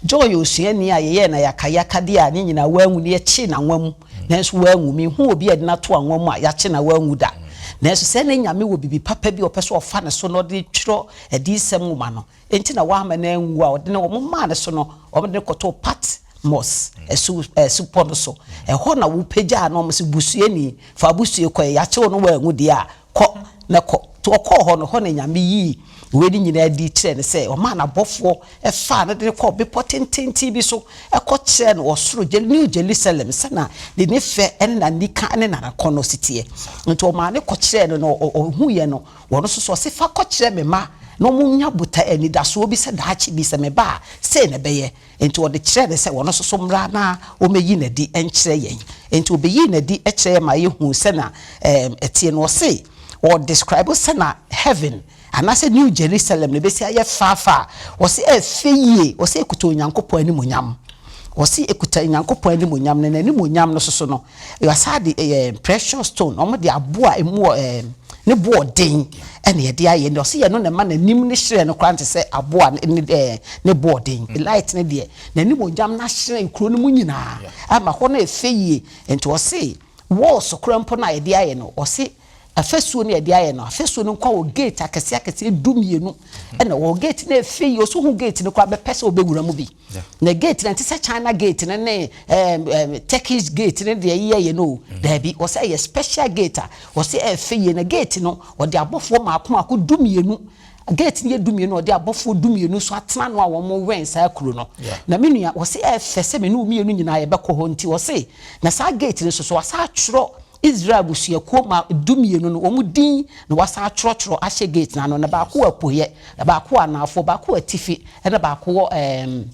John yɛ osuani a yɛyɛɛ no ayakayakadeɛ a ne nyinaa wanwu na yɛkyee no anwa mu nanso wanwu. Menhuu obi a yɛde no ato anwa mu a yɛakye no a wanwu da. Nanso sɛ na Nyame wɔ biribi papa bi a ɔpɛ sɛ ɔfa ne so na ɔde twerɛ adiyisɛm nwoma no nti na wamma no anwu a ɔde no wɔmaa no so no wɔde no kɔtoo Patmos asu asupɔ no so. Ɛhɔ na wopagyaa no wɔn se busuani fa abusue kɔ yɛakye wo no wanwu deɛ a Kɔ, na kɔ. Nti ɔkɔɔ hɔ no, ɛhɔ na Nyame yii wei no nyinaa adi kyerɛɛ no sɛ, ɔmaa n'abɔfoɔ faa no de no kɔɔ bepɔ tententen bi so kɔkyerɛɛ no ɔsoro, New Jerusalem, sɛnea ne ne fɛ ne n'anika ne n'akɔnnɔ si teɛ. Nti ɔmaa no kɔkyerɛɛ no, na ɔhuiɛ no, ɔno nso so ɔse, Fa kɔkyerɛ me mma na wɔnnya botae, anidasoɔ bi sɛ daakye bi sɛ meba a, sei na ɛbɛyɛ. Enti ɔde kyerɛɛ no sɛ ɔno nso so mmra na ɔmmɛyi no adi nkyerɛ yɛn. Enti ɔbɛyii no adi kyerɛɛ yɛn ma yɛhuu sɛnea ɛteɛ no. Ɔse ɔ describe sɛnea heaven anaasɛ New Jerusalem no bɛsi ayɛ faafa a, ɔse ɛyɛ fɛ yie, ɔse ɛkuta Onyankopɔn animuonyam. Ɔse ɛkuta Onyankopɔn animuonyam, na n'animuonyam no nso so no, Wɔasan de ɛɛ precious stone, wɔde aboɔ a emu wɔ ɛɛ ne bo ɔden ɛna yɛde ayɛ. Nea ɔsi yɛ no na ɛma n'anim ne hyerɛn no koraa nte sɛ aboɔ a ne ɛɛ ne bo ɔden. Light no deɛ n'anim onyam no ahyerɛn kuro no mu nyinaa ama hɔ no yɛ fɛ yie. Nti ɔse walls koraa mpo no a yɛde ayɛ no, ɔse Afasuo no yɛde ayɛ no, afasuo no nkoa wɔ gate akɛseɛ akɛseɛ dumienu ɛna wɔ gate no ɛfɛ yie, ɔso hu gate no koraa bɛpɛ sɛ ɔbɛwura mu bi. Na gate no ɛnte sɛ China gate no ne ɛɛm ɛɛm Turkish gate no deɛ yɛyɛ no o, daabi, ɔsɛ ɛyɛ special gate a ɔsɛ ɛfɛ yie. Na gate no ɔde abɔfoɔ mako mako dumienu, gate no yɛ dumienu, ɔde abɔfoɔ dumienu nso atena ano a wɔn wɛn saa kuro no. Na me nua ɔsɛ ɛfɛ sɛ me ne wo mmienu nyinaa yɛbɛkɔ hɔ nti ɔse na saa gate no nso so wasan atwerɛ Israel abusuakuo mma dumienu no, wɔn din na wɔasan atwerɛtwerɛ ahyɛ gate no ano, na baako wɔ apueeɛ, na baako wɔ anaafoɔ, baako wɔ atifi, ɛna baako wɔ ɛɛm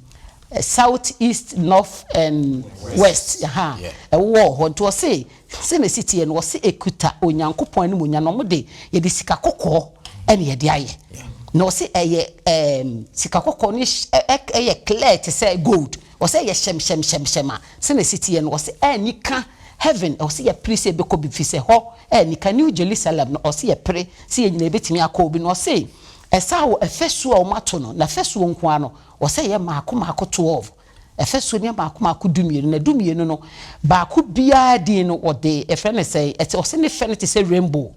south, east, north and west, ha ɛwowɔ hɔ. Nti wɔse sɛnea ɛsi teɛ no, wɔse ɛkuta Onyankopɔn animuonyam, na wɔde yɛde sika kɔkɔɔ ɛna yɛde ayɛ. Na wɔse ɛyɛ ɛɛm sika kɔkɔɔ no ɛyɛ clear te sɛ gold. Wɔse ɛyɛ hyɛmhyɛmhyɛmhyɛm a sɛnea ɛsi teɛ no, wɔse ɛnni Heaven, ɛwɔ sɛ yɛpere sɛ yɛbɛkɔ bi, firi sɛ hɔ ɛyɛ nika. New Jerusalem no, ɔse yɛpere sɛ yɛn nyinaa yɛbɛtumi akɔ bi. Na ɔse, Ɛsaa wɔ ɛfasuo a wɔato no, n'afasuo nko ara no, ɔsɛ ɛyɛ mmaako mmaako 12. Ɛfasuo no yɛ mmaako mmaako dumienu, na dumienu no, baako biara din no, wɔde, yɛfrɛ no sɛn, ɛte, ɔsɛ ne fɛ no te sɛ rainbow.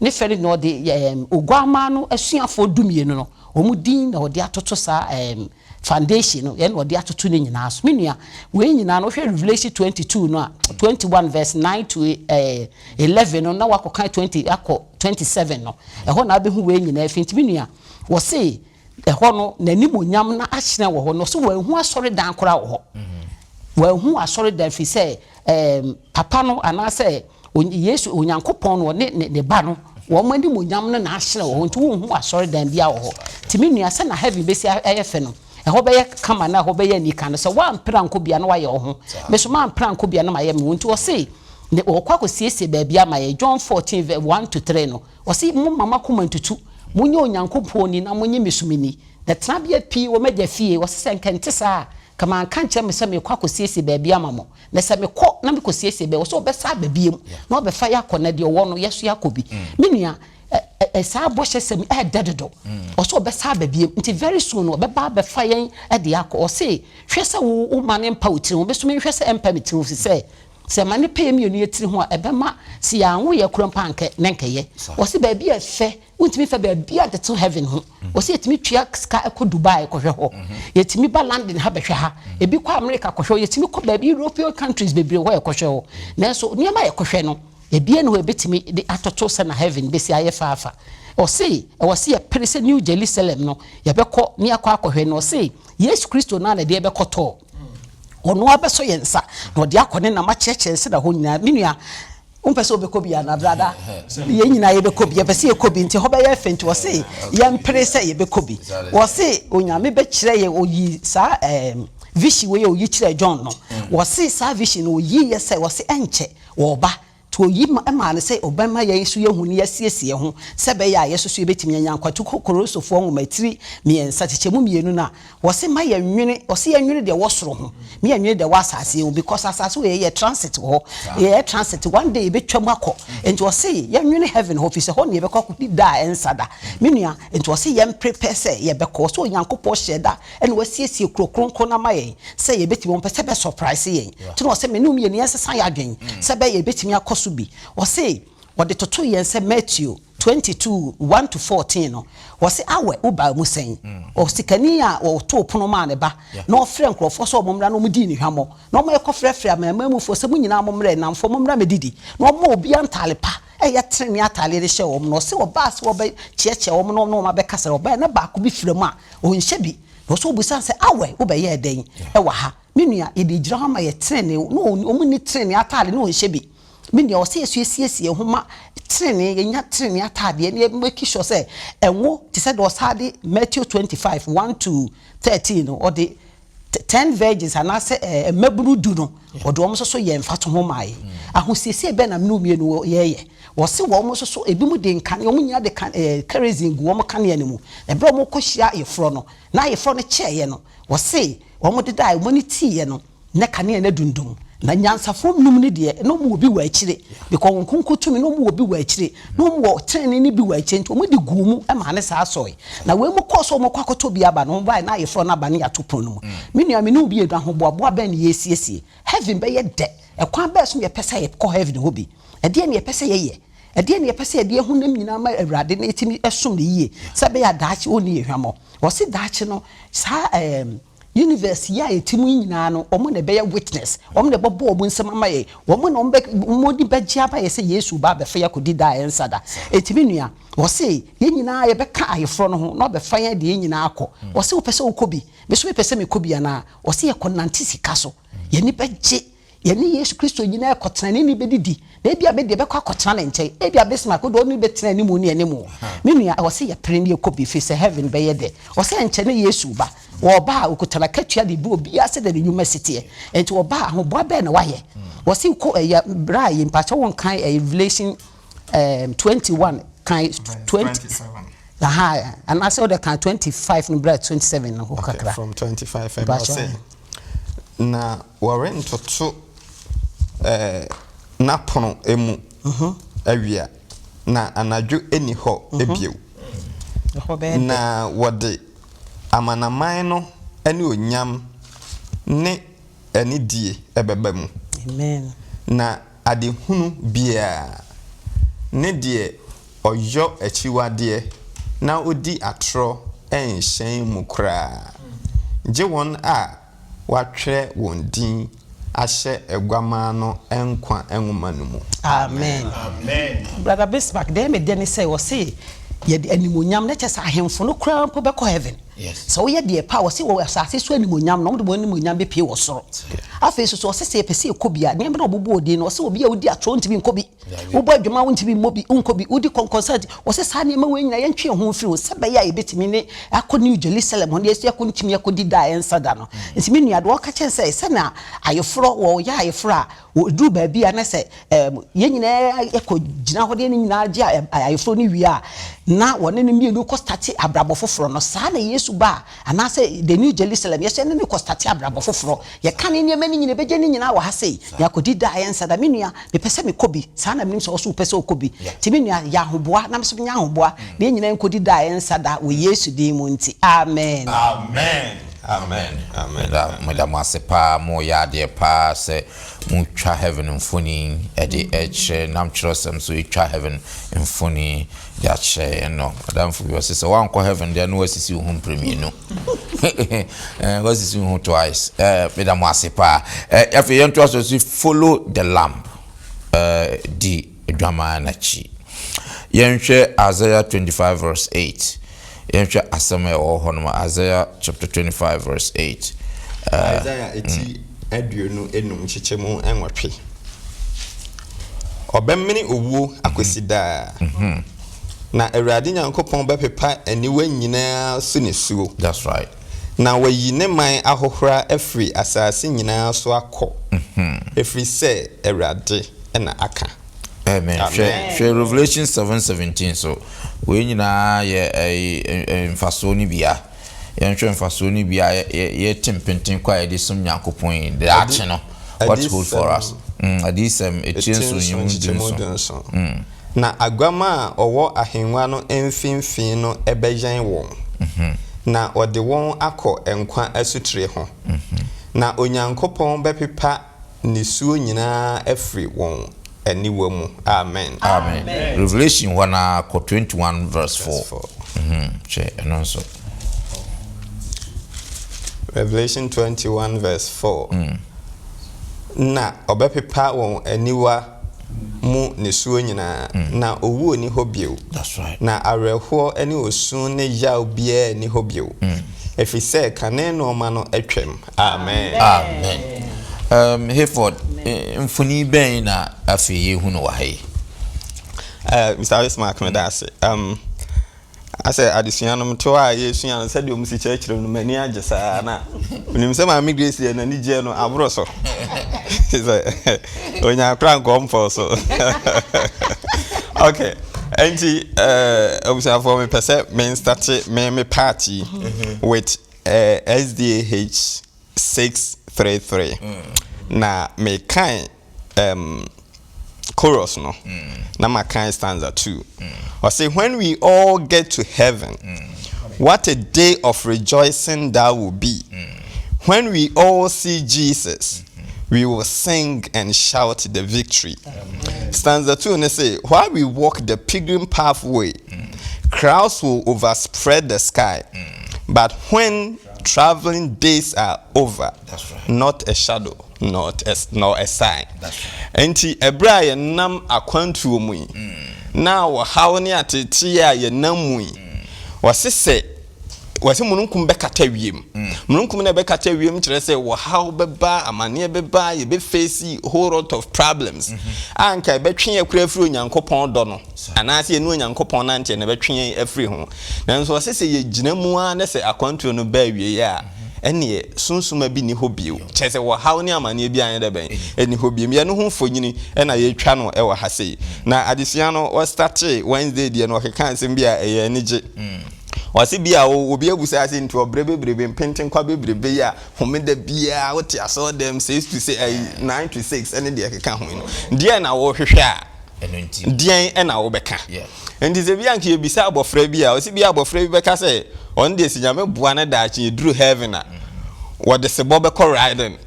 Ne fɛ no na ɔde, ɛɛm, Oguammaa no asuafoɔ dumienu no, wɔn din na ɔde atoto saa, ɛɛm, foundation no, ɛna ɔde atoto ne nyinaa so. Me nua, wei nyinaa no, wohwɛ Revelation 22 no a, 21 verse 9 to eh, 11 no, na wakɔka 20, akɔ 27 no, ɛhɔ na wobɛhu wei nyinaa fi. Nti me nua, wɔse ɛhɔ no, n'animuonyam no ahyerɛn wɔ hɔ, na ɔse wɔanhu asɔredan koraa wɔ hɔ. Wɔanhu asɔredan firi sɛ ɛɛm, papa no anaasɛ Yesu, Onyankopɔn no, ɔne ne, ne ba no, wɔn animuonyam no na ahyerɛn wɔ hɔ, nti wonhu asɔredan biara wɔ hɔ. Nti me nua, sɛ na heaven bɛsi ayɛ fɛ no, ɛhɔ bɛyɛ kama na ɛhɔ bɛyɛ anika no, sɛ woampere ankɔ bi a na woayɛ wo ho. Me nso mampere ankɔ bi a na mayɛ me ho. Nti ɔse, ne, ɔrekɔ akɔsiesie baabi ama yɛn. John 14 vs 1 to 3 no, ɔse, Momma mo akoma ntutu, monnye Onyankopɔn nni na monnye me nso me nni. Na tenabea pii wɔ m'Agya fie, ɔse sɛ nka ɛnte saa a, nka manka ankyerɛ mo sɛ merekɔ akɔsiesie baabi ama mo. Na sɛ mekɔ na mekɔsiesie baabi, ɔse ɔbɛsan aba biom na ɔbɛfa yɛ akɔ, na deɛ ɔwɔ no, yɛ so yɛakɔ bi. Me nua, ɛ, ɛ, saa bɔhyɛsɛm yi ɛɛdɛ dodo. Ɔse ɔbɛsan aba biom, nti very soon no, ɔbɛba abɛfa yɛn de akɔ. Ɔse, hwɛ sɛ wo, wo ma no mpa wo tiri ho, me nso menhwɛ sɛ ɛmpa me tiri ho, firi sɛ, sɛ ɛma no pa yɛn mmienu yɛ tiri ho a, ɛbɛma, sɛ yɛanwo yɛ koraa mpo a anka na ɛnkɛyɛ. Ɔse baabi a ɛfɛ Wontumi mfa baabiara ntoto heaven ho. Wɔse yɛtumi tua sika kɔ Dubai kɔhwɛ hɔ. Yɛtumi ba London ha bɛhwɛ ha. Ebi kɔ America kɔhwɛ hɔ. Yɛtumi kɔ baabi European countries bebree hɔ yɛkɔhwɛ hɔ. Nanso nneɛma a yɛkɔhwɛ no, ebiara nni hɔ a yɛbɛtumi de atoto sɛ na heaven bɛsi ayɛ faafa. Ɔse ɛwɔ sɛ yɛpere sɛ New Jerusalem no yɛbɛkɔ na yɛakɔ akɔhwɛ. Na ɔse Yesu Kristo no ara na ɛde yɛn bɛkɔtɔɔ. Ɔno ara bɛsɔ yɛn nsa na ɔde akɔ ne nam akyerɛkyerɛ yɛn sɛdeɛ hɔ nyinaa. Me nua, Wompɛ sɛ wobɛkɔ bi anaa brada? Yɛn nyinaa yɛbɛkɔ bi, yɛpɛ sɛ yɛkɔ bi nti hɔ bɛyɛ fɛ nti wɔse yɛmpere sɛ yɛbɛkɔ bi. Wɔse Onyame bɛkyerɛ yɛn, oyi saa ɛɛm vision wei a oyi kyerɛɛ John no, wɔse saa vision no oyi yɛ sɛ wɔse ɛnkyɛ wɔɔba nti oyi maa no sɛ ɔbɛma yɛn nso yɛahu na yɛasiesie yɛn ho sɛ ɛbɛyɛ a yɛn nso yɛbɛtumi anya nkwa. Nti wokɔ Korintofoɔ nwoma tiri mmiɛnsa kyekyɛmu mmienu no a, Wɔse ma yɛ nwene, wɔse yɛ nwene deɛ ɛwɔ soro ho, me yɛ nwene deɛ ɛwɔ asase yi ho because asase wei yɛ transit wɔ hɔ, yɛ yɛ transit, one day yɛ bɛ twa mu akɔ, nti wɔse yɛ nwene heaven hɔ firi sɛ hɔ na yɛ bɛkɔ akɔdi da a ɛnsa da, me nua, nti wɔse yɛ mprepare sɛ yɛ bɛkɔ, wɔse Onyankopɔn hyɛɛ da ɛna wasiesie kuro kronkron no ama yɛn sɛ yɛ bɛtumi, wɔmpɛ sɛ bɛ surprise yɛn, nti na wɔse me ne wo mmienu yɛn sesa yɛ adwene sɛ bɛyɛ yɛ bɛtumi akɔ so bi, wɔse wɔde toto yɛn sɛ Matthew. 22, 1-14 no, wɔse awɛ wo baa mu sɛn? Osikani a ɔtoo pono maa ne ba, na ɔfrɛɛ nkurɔfoɔ sɛ wɔmmra na wɔdii no hwammɔ, na wɔkɔfrɛfrɛɛ amanamanmufoɔ sɛ mo nyinaa mommra, nnamfoɔ mommra mmɛdidi, na ɔmaa obiara ntaade pa a ɛyɛ tenenee ataadeɛ de hyɛɛ wɔn, na ɔse ɔbaa sɛ wɔbɛkyeakyea wɔn na ɔne wɔn abɛkasa, na ɔbaeɛ na baako bi fira mu a ɔnhyɛ bi, na ɔse ɔbisaa no sɛ, Awɛ, wobɛyɛɛ dɛn wɔ ha? Me nua, yɛde gyina hɔ ama yɛ tenenee, na wɔnni tenenee ataade na wɔnhyɛ bi. Me nua, ɔsɛ yɛso yɛsiesie yɛn ho ma trenee, yɛnya trenee ataadeɛ na yɛ make sure sɛ ɛnwo te sɛ deɛ ɔsaa de Matthew 25, 1 to 13 no, ɔde ten virgins anaasɛ eh, mmabunu du no, ɔde wɔn nso so yɛ mfatoho maa yɛn. Ahosiesie bɛn na mene wo mmienu yɛyɛ? Wɔse wɔn nso so, ebinom de nkanea, wɔn nyinaa de kan, eh, kerosene gu wɔn kanea no mu. Ɛberɛ a wɔrekɔhyia ayeforɔ no, na ayeforɔ no kyɛeɛ no, wɔse wɔn dedaeɛ, wɔn ani teeɛ no, Na kanea no adundum. Na nyansafoɔ num no deɛ, na wɔn wɔ bi wɔ akyire, because wɔn nkonko tumi, na wɔn wɔ bi wɔ akyire, na wɔn wɔ tenenee no bi wɔ akyire, nti wɔn de guu mu maa ne saa sɔe. Na wei mu kɔɔ sɛ wɔn kɔ akɔtɔ bi aba no, wɔn baeɛ na ayeforɔ no aba ne yɛato pono no mu. Me nua, me ne wo mmienu, ahoboaboa bɛn na yɛresiesie? Heaven bɛyɛ dɛ. Ɛkwan bɛn so na yɛpɛ sɛ yɛkɔ heaven hɔ bi? Ɛdeɛn na yɛpɛ sɛ yɛyɛ? Ɛdeɛn na yɛpɛ sɛ yɛde yɛn honam nyinaa ma Awurade na yɛtumi som no yie, sɛ ɛbɛyɛ a daakye ɔnni yɛn hwammɔ? Wɔse daakye no, saa ɛɛm. Universe yi a yɛte mu yi nyinaa no, wɔn na ɛbɛyɛ witness, wɔn na ɛbɛbɔ wɔn nsam ama yɛn, wɔn na wɔn bɛ, wɔn ani bɛgye ama yɛn sɛ Yesu reba abɛfa yɛn akɔdi da a ɛnsa da. Enti me nua, wɔse yɛn nyinaa yɛbɛka ayeforɔ no ho na wɔabɛfa yɛn de yɛn nyinaa akɔ. Wɔse wopɛ sɛ wokɔ bi? Me nso mepɛ sɛ mekɔ bi anaa? Wɔse yɛkɔnante sika so, yɛn ani bɛgye. Yɛne Yesu Kristo nyinaa rekɔtena, ne ne bɛdidi, na ebia me deɛ bɛkɔ akɔtena ne nkyɛn, ebia Bismarck wo deɛ ɔne bɛtena animu ne animu. Me nua, ɛwɔ sɛ yɛpere na yɛkɔ bi, ɛfiri sɛ heaven bɛyɛ dɛ. Wɔ sɛ ɛnkyɛ na Yesu reba. Ɔreba a, ɔkuta n'akatua de bu obiara sɛdeɛ ne nnwuma si teɛ. Enti ɔba a, ahoboa bɛn na wayɛ? Wɔ se kɔ ɛyɛ berɛ a yɛ mpakyɛ wo nkan ɛyɛ Revelation um, 21 kan 20 aha anaasɛ wode kan 25 no berɛ 27 no hɔ kakra. From 25 ɛbɛ sɛ Na wɔrentoto n'apono mu awia, na anadwo nni hɔ bio. Ɛhɔ bɛyɛ dɛ. Na wɔde amanaman no anuonyam ne anidie bɛba mu. Amen. Na adehunu biara, ne deɛ ɔyɔ akyiwadeɛ na ɔdi atorɔ renhyɛn mu koraa, gye wɔn a wɔatwerɛ wɔn din ahyɛ Aguamaa no nkwa nwoma no mu. Amen. Brother Bismarck, deɛ ɛyɛ me dɛ ne sɛ wɔse yɛde animuonyam, na kyerɛ sɛ ahemfo no koraa mpo bɛkɔ heaven. Sɛ woyɛ deɛ ɛpɛ a, wɔse wɔ asase so animuonyam no, wɔde wɔn animuonyam bɛpue wɔ soro. Afei nso so ɔse sɛ yɛpɛ sɛ yɛkɔ bi a, nneɛma no a wɔbobɔɔ din no, ɔse obi a ɔdi atorɔ ntumi nkɔ bi. Wobɔ adwuma a wontumi mmɔ bi, wonkɔ bi, wodi kɔnkɔnsa nti, wɔse saa nneɛma wei nyinaa yɛntwe yɛn ho mfiri ho sɛ ɛbɛyɛ a yɛbɛtumi ne akɔ New Jerusalem hɔ na yɛasi akɔ ntumi akɔdi da a ɛnsa da no. Nti me nua, deɛ ɔka kyerɛ sɛ sɛnea ayeforɔ, wɔyɛ ayeforɔ a, wɔduru baabi a na sɛ ɛɛm yɛn nyinaa yɛkɔ gyina hɔ de yɛn nyinaa gye ayeforɔ no wie a, na wɔne no mmienu kɔ starte abrabɔ foforɔ no. Saa na Yesu ba a, anaasɛ the New Jerusalem, yɛsɛ yɛne no kɔ starte abrabɔ foforɔ. Yɛka ne nneɛma no nyina, yɛbɛgye ne nyinaa wɔ ha sei, na yɛakɔdi da a ɛnsa da. Me nua, mepɛ sɛ mekɔ bi, saa na menim sɛ wo nso wopɛ sɛ wokɔ bi. Nti me nua, yɛ ahoboa na me nso menyɛ ahoboa, na yɛn nyinaa nkɔdi da a ɛnsa da wɔ Yesu din mu nti, amen. Amen amen meda meda mo ase paa mo yɛ adeɛ paa sɛ mo twa heaven mfoni ɛde ɛkyerɛ nam kyerɛsɛm so ɛtwa heaven mfoni de akyerɛ yɛn no adamfo bi ɔse sɛ wankɔ heaven deɛ na wasisi wo ho mpere mienu Wasisi wo ho twice. Meda mo ase paa. Afei yɛntoa so si follow the lamb. Di adwaman n'akyi. Yɛnhwɛ Isaiah 25 verse 8. Yɛnhwɛ asɛm a ɛwɔ hɔ nom. Isaiah chapter 25 verse 8. Isaiah eti 25 nkyekyɛmu 8. Ɔbɛmene owuo akɔsi daa. Na Awurade Nyankopɔn bɛpepa aniwa nyinaa so nisuo. That's right. Na wayi ne man ahohora afiri asase nyinaa so akɔ, ɛfiri sɛ Awurade na aka. Amen. Hwɛ hwɛ Revelation 7:17 so. Wei nyinaa yɛ ɛyi mfasoɔ no bia. Yɛnhwɛ mfasoɔ no bi a yɛte mpenten kɔ a yɛde som Nyankopɔn yi daakye no. What hold for us? Adiyisɛm etire nson nyimu 17. Na aguamaa a ɔwɔ ahengua no mfimfini no bɛyɛn wɔn, na ɔde wɔn akɔ nkwa asutire ho, na Onyankopɔn bɛpepa nisuo nyinaa afiri wɔn aniwa mu. Amen. Amen. Revelation hɔ no ara kɔ 21 verse 4. Hwɛ ɛno nso. Revelation 21 verse 4. Na ɔbɛpepa wɔn aniwa mu nisuo nyinaa, na owuo nni hɔ bio, na awerɛhoɔ ne osu ne yaw biara nni hɔ bio, ɛfiri sɛ kane nnoɔma no atwam. Amen. Amen. Um, Hayford, mfoni bɛn na afei yɛhu no wɔ ha yi? Mr. Bismarck, meda ase. Um, Asɛ adesua no meto a yɛsua no sɛdeɛ ɔmo si kyerɛkyerɛ no m'ani agye saa na menim sɛ maame Grace deɛ n'ani gyeɛ no aboro so sɛ onya akora nkɔ mpɔ so. Okay, nti abusuafoɔ mepɛ sɛ me nstate me me part yi with SDAH 633 na mekan chorus no na makan stanza 2. Ɔse, when we all get to heaven, what a day of rejoicing that will be. When we all see Jesus, we will sing and shout the victory. Stanza 2 ne say, while we walk the pilgrim pathway, crowds will overspread the sky. But when traveling days are over, not a shadow, not a, nor a sign. Nti ɛberɛ a yɛnam akwantuo mu yi, na ɔhaw ne ateetee a yɛnam mu yi, wɔse sɛ wɔse mununkum bɛkata wiem. Mununkum na ɛbɛkata wiem kyerɛ sɛ wɔhaw bɛba, amanneɛ bɛba, yɛbɛface whole lot of problems a nka ɛbɛtwe yɛn koraa afiri Onyankopɔn dɔ no anaasɛ yɛne Onyankopɔn nanteɛ no ɛbɛtwe yɛn afiri ho. Nanso ɔse sɛ yɛgyina mu ara na sɛ akwantuo no ba awieɛ a, ɛneɛ sunsuma bi nni hɔ bio. Kyerɛ sɛ ɔhaw ne amaneɛ biara nyɛ dɛ bɛn? Ɛnni hɔ bio. Yɛno ho mfonini na yɛretwa no wɔ ha sei. Na adesua no wɔstartee Wednesday deɛ no ɔkekaa nsɛm bi a ɛyɛ anigye. Ɔse bi a obi abusa sɛ nti ɔbrɛ bebrebe, mpentenkwa bebrebe yi a homeda biara wote asɔre dɛm 6 to 6, 9 to 6 ɛne deɛ ɛkeka ho yi no, deɛn na wohwehwɛ a? Deɛn na wobɛka? Nti sɛ bi a nka yɛbisa abɔfra bi a, ɔse bi a abɔfra bi bɛka sɛ ɔno deɛ sɛ Nyame boa no daakye yɛduru heaven a, wɔde sebɔ bɛkɔ riding.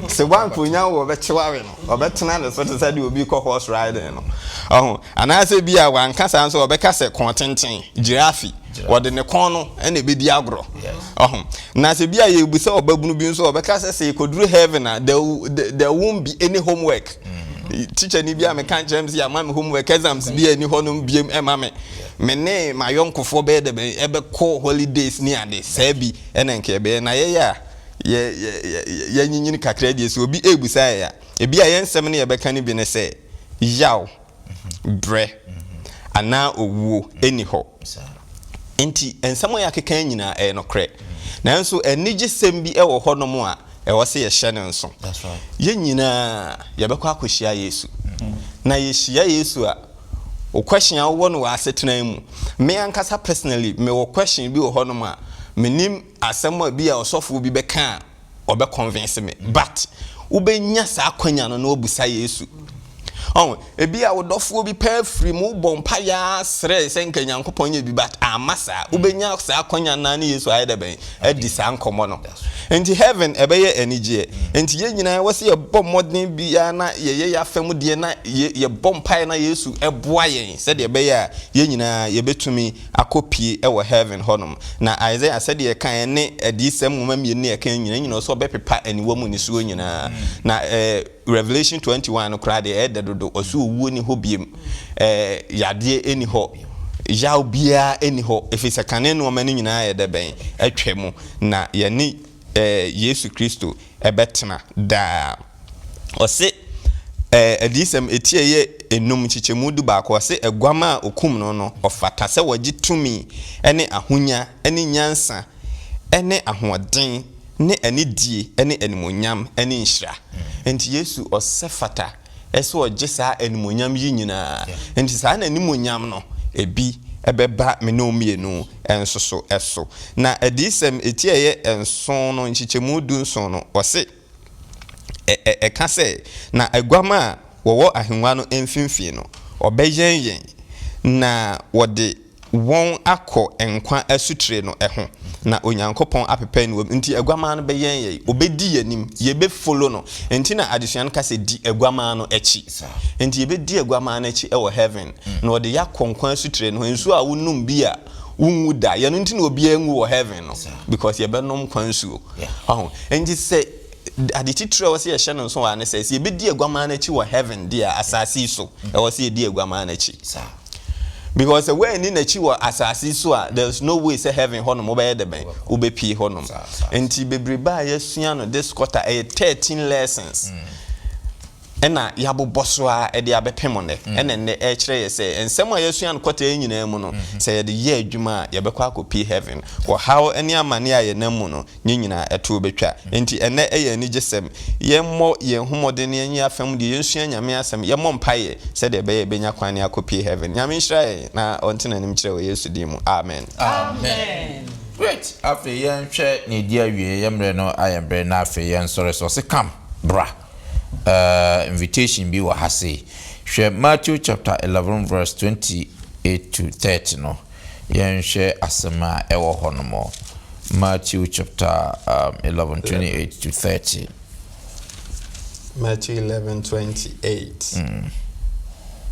Sebɔ anka onya wo ɔbɛkyew awe no, ɔbɛtena ne so te sɛ deɛ obi rekɔ horse riding no. Ɔho, anaasɛ bi a wanka saa nso ɔbɛka sɛ kɔn tenten, giraffe, wɔde ne kɔn no na ɛbɛdi agorɔ. Ɔho, na sɛ bi a yɛrebisa ɔbabunu bi nso ɔbɛka sɛ sɛ yɛkɔduru heaven a, there, there won't be any homework. Teacher ni bi a meka nkyerɛ me sɛ yɛama me homework exams bi a ɛni hɔ nom biem ɛma me. Me ne m'ayɔnkofoɔ bɛyɛ dɛ bɛn ɛbɛkɔ holidays ne ade saa bi ɛna nka ɛbɛyɛ na yɛyɛ a yɛ yɛ yɛ yɛnyinyini kakra deɛ sɛ obi ɛrebusa yɛn a ebi a yɛn nsɛm no yɛbɛka no bi ne sɛ yaw brɛ anaa owuo ɛni hɔ. Enti nsɛm a yɛakeka yi nyinaa ɛyɛ nokorɛ. Nanso anigyesɛm bi wɔ hɔnom a ɛwɔ sɛ yɛhyɛ no nso. Yɛn nyinaa yɛbɛkɔ akɔhyia Yesu. Na yɛhyia Yesu a, wo question a wowɔ no wɔ asetena yi mu, me ankasa personally mewɔ question bi wɔ hɔnom a menim asɛm a bi a ɔsɔfoɔ bi bɛka a ɔbɛ convince me but wobɛnya saa akwanya no na wabusa Yesu. Ɔho, ebi a wo dɔfoɔ bi paa firi mu wobɔ mpaeɛ ara srɛ sɛ nka Nyankopɔn nyɛ bi but amma saa. Wobɛnya saa akwanya no na ne Yesu ayɛ dɛ bɛn? Adi saa nkɔmmɔ no. Nti heaven ɛbɛyɛ anigyeɛ. Nti yɛn nyinaa ɛwɔ sɛ yɛbɔ mmɔden biara na yɛyɛ yɛn afa mu deɛ na yɛbɔ mpaeɛ na Yesu boa yɛn sɛdeɛ ɛbɛyɛ a yɛn nyinaa yɛbɛtumi akɔpue wɔ heaven hɔnom. Na Isaiah, sɛdeɛ yɛkaeɛ, ne Adiyisɛm nwoma mmienu no yɛkaeɛ nyinaa, nyinaa ɔsɛ ɔbɛpepa aniwa mu nisuo nyinaa. Na eh, Revelation 21 no koraa deɛ ɛyɛ dɛ dodo, ɔsɛ owuo nni hɔ biom, eh, yadeɛ nni hɔ, yaw biara nni hɔ, ɛfiri sɛ kane nnoɔma no nyinaa yɛ dɛ bɛn? Atwa mu, na yɛne eh, Yesu Kristo bɛtena daa. Ɔse ɛɛ Adiyisɛm eti a ɛyɛ enum nkyekyɛmu dubaako, ɔse Aguamaa a okum no no, ɔfata sɛ wɔgye tumi ne ahonya ne nyansa ne ahoɔden ne anidie ne animuonyam ne nhyira. Enti Yesu ɔsɛ fata sɛ ɔgye saa animuonyam yi nyinaa. Enti saa n'animuonyam no, ebi bɛba me ne wo mmienu nso so so. Na Adiyisɛm eti a ɛyɛ nson no nkyekyɛmu dunson no, ɔse. Ɛka sɛ, Na aguamaa a wɔwɔ ahengua no mfimfini no, wɔbɛyɛn yɛn, na wɔde wɔn akɔ nkwa asutire no ho, na Onyankopɔn apepa aniwa mu. Nti aguamaa no bɛyɛn yɛn, ɔbɛdi yɛn anim, yɛbɛfolo no. Nti na adesua no ka sɛ, Di aguamaa no akyi. Nti yɛbɛdi aguamaa no akyi wɔ heaven, na ɔde yɛn akɔ nkwa asutire no ho, nsuo a wonom bi a wonwu da. Yɛno nti na obiara nwu wɔ heaven no, because yɛbɛnom nkwa nsuo. Wahu? Enti sɛ ade titiriw a ɛwɔ sɛ yɛhyɛ no nso wɔ ha ne sɛ, sɛ yɛbɛdi Aguamaa no akyi wɔ heaven deɛ a, asase yi so, ɛwɔ sɛ yɛdi Aguamaa no akyi. Because sɛ woanni n'akyi wɔ asase yi so a, there is no way sɛ heaven hɔnom wobɛyɛ dɛ bɛn? Wobɛpie hɔnom. Enti bebrebe a yɛasua no this quarter, ɛyɛ 13 lessons. na yɛabobɔ so ara de abɛpem nnɛ. Ɛna nnɛ ɛrekyerɛ yɛ sɛ nsɛm a yɛasua no kɔta yi nyinaa mu no, sɛ yɛde yɛ adwuma a, yɛbɛkɔ akɔpue heaven. Ɔhaw ne amane a yɛnam mu no, ne nyinaa ɛtoɔ bɛtwa. Enti ɛnnɛ ɛyɛ anigyesɛm. Yɛmmɔ yɛn ho mmɔden na yɛnyɛ afa mu deɛ, yɛnsua Nyame asɛm, yɛmmɔ mpaeɛ sɛdeɛ ɛbɛyɛ a yɛbɛnya kwan ne akɔpue heaven. Nyame nhyira yɛn na ɔnte n'anim nkyerɛ wɔ Yesu din mu. Amen. Amen. Great! Afei yɛnhwɛ nea ɛdi awieɛ, yɛn mmerɛ no ayɛ mmerɛ na afei yɛnsɔre so. Ɔse come, bra. Eh, invitation bi wɔ ha sei. Hwɛ Matthew chapter 11 verse 28 to 30 no. Yɛnhwɛ asɛm a ɛwɔ hɔ nom. Matthew chapter um, 11, 28 to 30. Matthew 11, 28.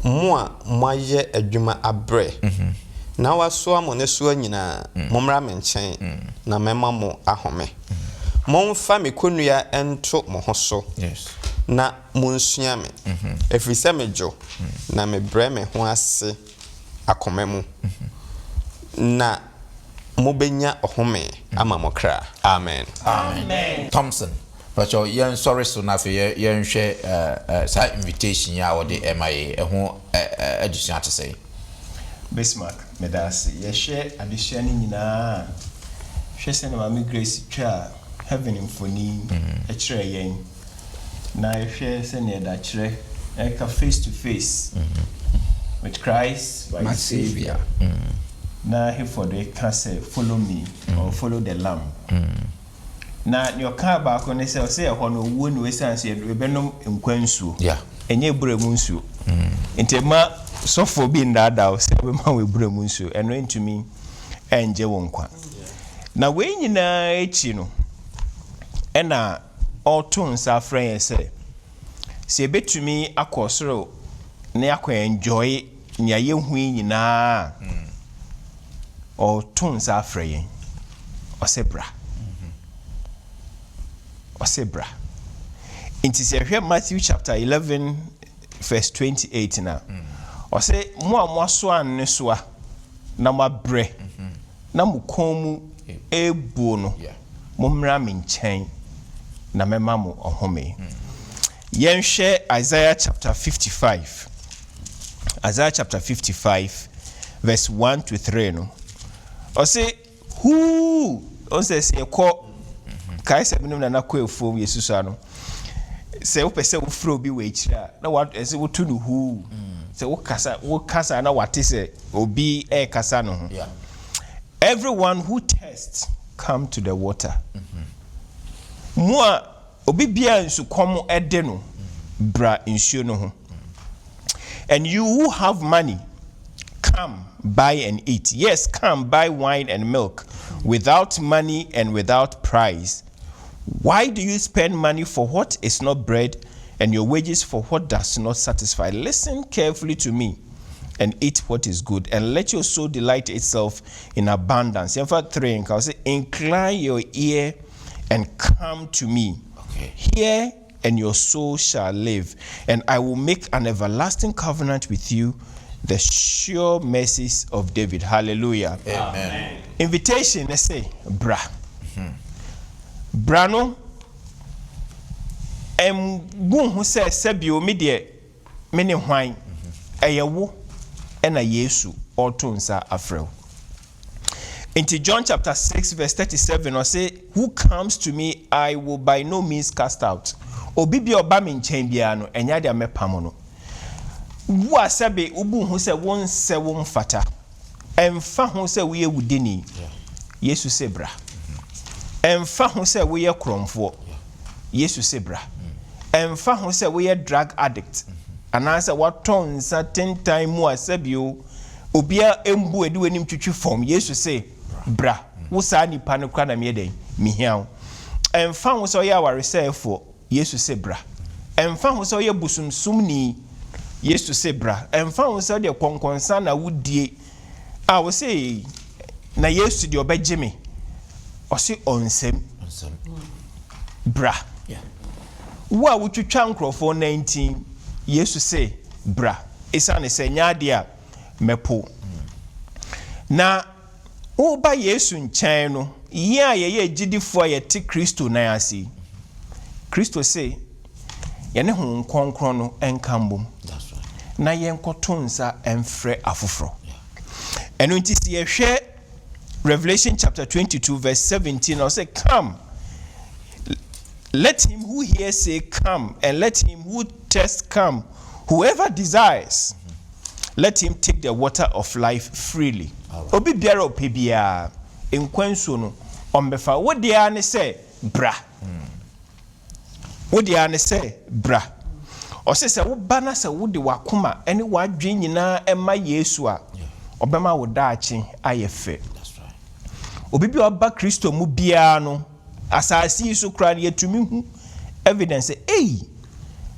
Mo a moayɛ adwuma abrɛ, na wɔasoa mo nnesoa nyinaa, mommra me nkyɛn, na mɛma mo ahome. Momfa me kɔnnua nto mo ho so na monsua me, ɛfiri sɛ medwo na mebrɛ me ho ase akoma mu, na mobɛnya ɔhome ama mo kra. Amen. Amen. Thompson, pakyɛw yɛn sɔre so na afei yɛn hwɛ saa invitation yi a wɔde ɛma yi ɛho adesua te sɛn? Bismarck, meda ase. Yɛhwɛ adesua no nyinaa a, hwɛ sɛnea Maame Grace twaa heaven mfoni kyerɛɛ yɛn, na yɛhwɛ sɛnea ɛda kyerɛ ɛka face to face with Christ my Saviour. Na Hayford reka sɛ follow me or follow the lamb. Na nea ɔkaa baako ne sɛ, ɔsɛ ɛhɔ no owuo ne esiane sɛ yɛbɛnom nkwa nsuo, ɛnyɛ abura mu nsuo. Nti mma sɔfoɔ bi nnaadaa wo sɛ ɔbɛma wo abura mu nsuo, ɛno ntumi ɛngye wo nkwa. Na wei nyinaa akyi no, ɛna ɔreto nsa afrɛ yɛn sɛ, sɛ yɛbɛtumi akɔ soro na yɛakɔ enjoy nea yɛhu yi nyinaa a, ɔreto nsa afrɛ yɛn. Ɔsɛ bra. Ɔsɛ bra. Nti sɛ yɛhwɛ Matthew chapter 11 verse 28 na ɔsɛ mo a moasoa nnesoa na moabrɛ na mo kɔn mu ebuo no, mommra me nkyɛn na mɛma mo ɔhome. Yɛnhwɛ Isaiah chapter 55. Isaiah chapter 55 verse 1 to 3 no. Ɔse huu ɔsɛ sɛ yɛkɔ kae sɛ menom nana kɔ afuom yɛsusua no sɛ wopɛ sɛ wofrɛ obi wɔ akyiri a na ɛsɛ woto no huu sɛ wokasa wokasa na wate sɛ obi ɛrekasa no ho. Everyone who thirsts, come to the water. Mo a obi biara nsukɔm ɛde no, bra nsuo no ho. And you who have money, come buy and eat. Yes, come buy wine and milk without money and without price. Why do you spend money for what is not bread and your wages for what does not satisfy? Listen carefully to me and eat what is good, and let your soul delight itself in abundance. In fact, 3, and say, incline your ear and come to me. Hear, and your soul shall live, and I will make an everlasting covenant with you, the sure mercies of David. Hallelujah. Amen. Invitation, they say, bra. Bra no, ɛmbu ho sɛ sɛbio me deɛ me ne hwan, ɛyɛ wo ɛna Yesu ɔreto nsa afrɛ wo. Nti John chapter 6 verse 37 ɔse, who comes to me I will by no means cast out. Obi bi a ɔba me nkyɛn biara no, ɛnyɛ adeɛ a mɛpam no. Wo a sɛbe wobu ho sɛ wonsɛ wo mfata, ɛmfa ho sɛ woyɛ wudini, Yesu sɛ bra. Ɛmfa ho sɛ woyɛ korɔmfoɔ, Yesu sɛ bra. Ɛmfa ho sɛ woyɛ drug addict anaasɛ watɔn nsa tentan mu a sɛbio obiara mbu adi w'anim twitwi fam, Yesu sɛ bra. Wo saa nipa no kora na meyɛ dɛn mehia wo. Ɛmfa ho sɛ ɔyɛ awaresɛefoɔ, Yesu sɛ bra. Ɛmfa ho sɛ ɔyɛ bosomsomni, Yesu sɛ bra. Ɛmfa ho sɛ ɔde kɔnkɔnsa na wodie a wɔsɛ na Yesu deɛ ɔbɛgye me, ɔse ɔnsɛm bra. Wo a wotwitwa nkurɔfoɔ 19, Yesu sɛ bra, ɛsiane sɛ nyɛ adeɛ a mɛpo. Na woba Yesu nkyɛn no, yɛn a yɛyɛ agyidifoɔ a yɛte Kristo nan ase yi, Kristo se yɛne Honhom Kronkron no nka mbom na yɛnkɔto nsa mfrɛ afoforɔ. Ɛno nti sɛ yɛhwɛ Revelation chapter 22 verse 17, ɔsɛ come, let him who hears say come, and let him who thirsts come. Whoever desires, let him take the water of life freely. Obi biara ɔpɛ biara nkwa nsuo no ɔmbɛfa. Wo deɛ ne sɛ bra. Wo deɛ ne sɛ bra. Ɔsɛ sɛ woba na sɛ wode w'akoma ne w'adwene nyinaa ɛma Yesu a, ɔbɛma wo daakye ayɛ fɛ. Obi bi a ɔba Kristo mu biara no, asase yi so koraa no yɛtumi hu evidence sɛ ei,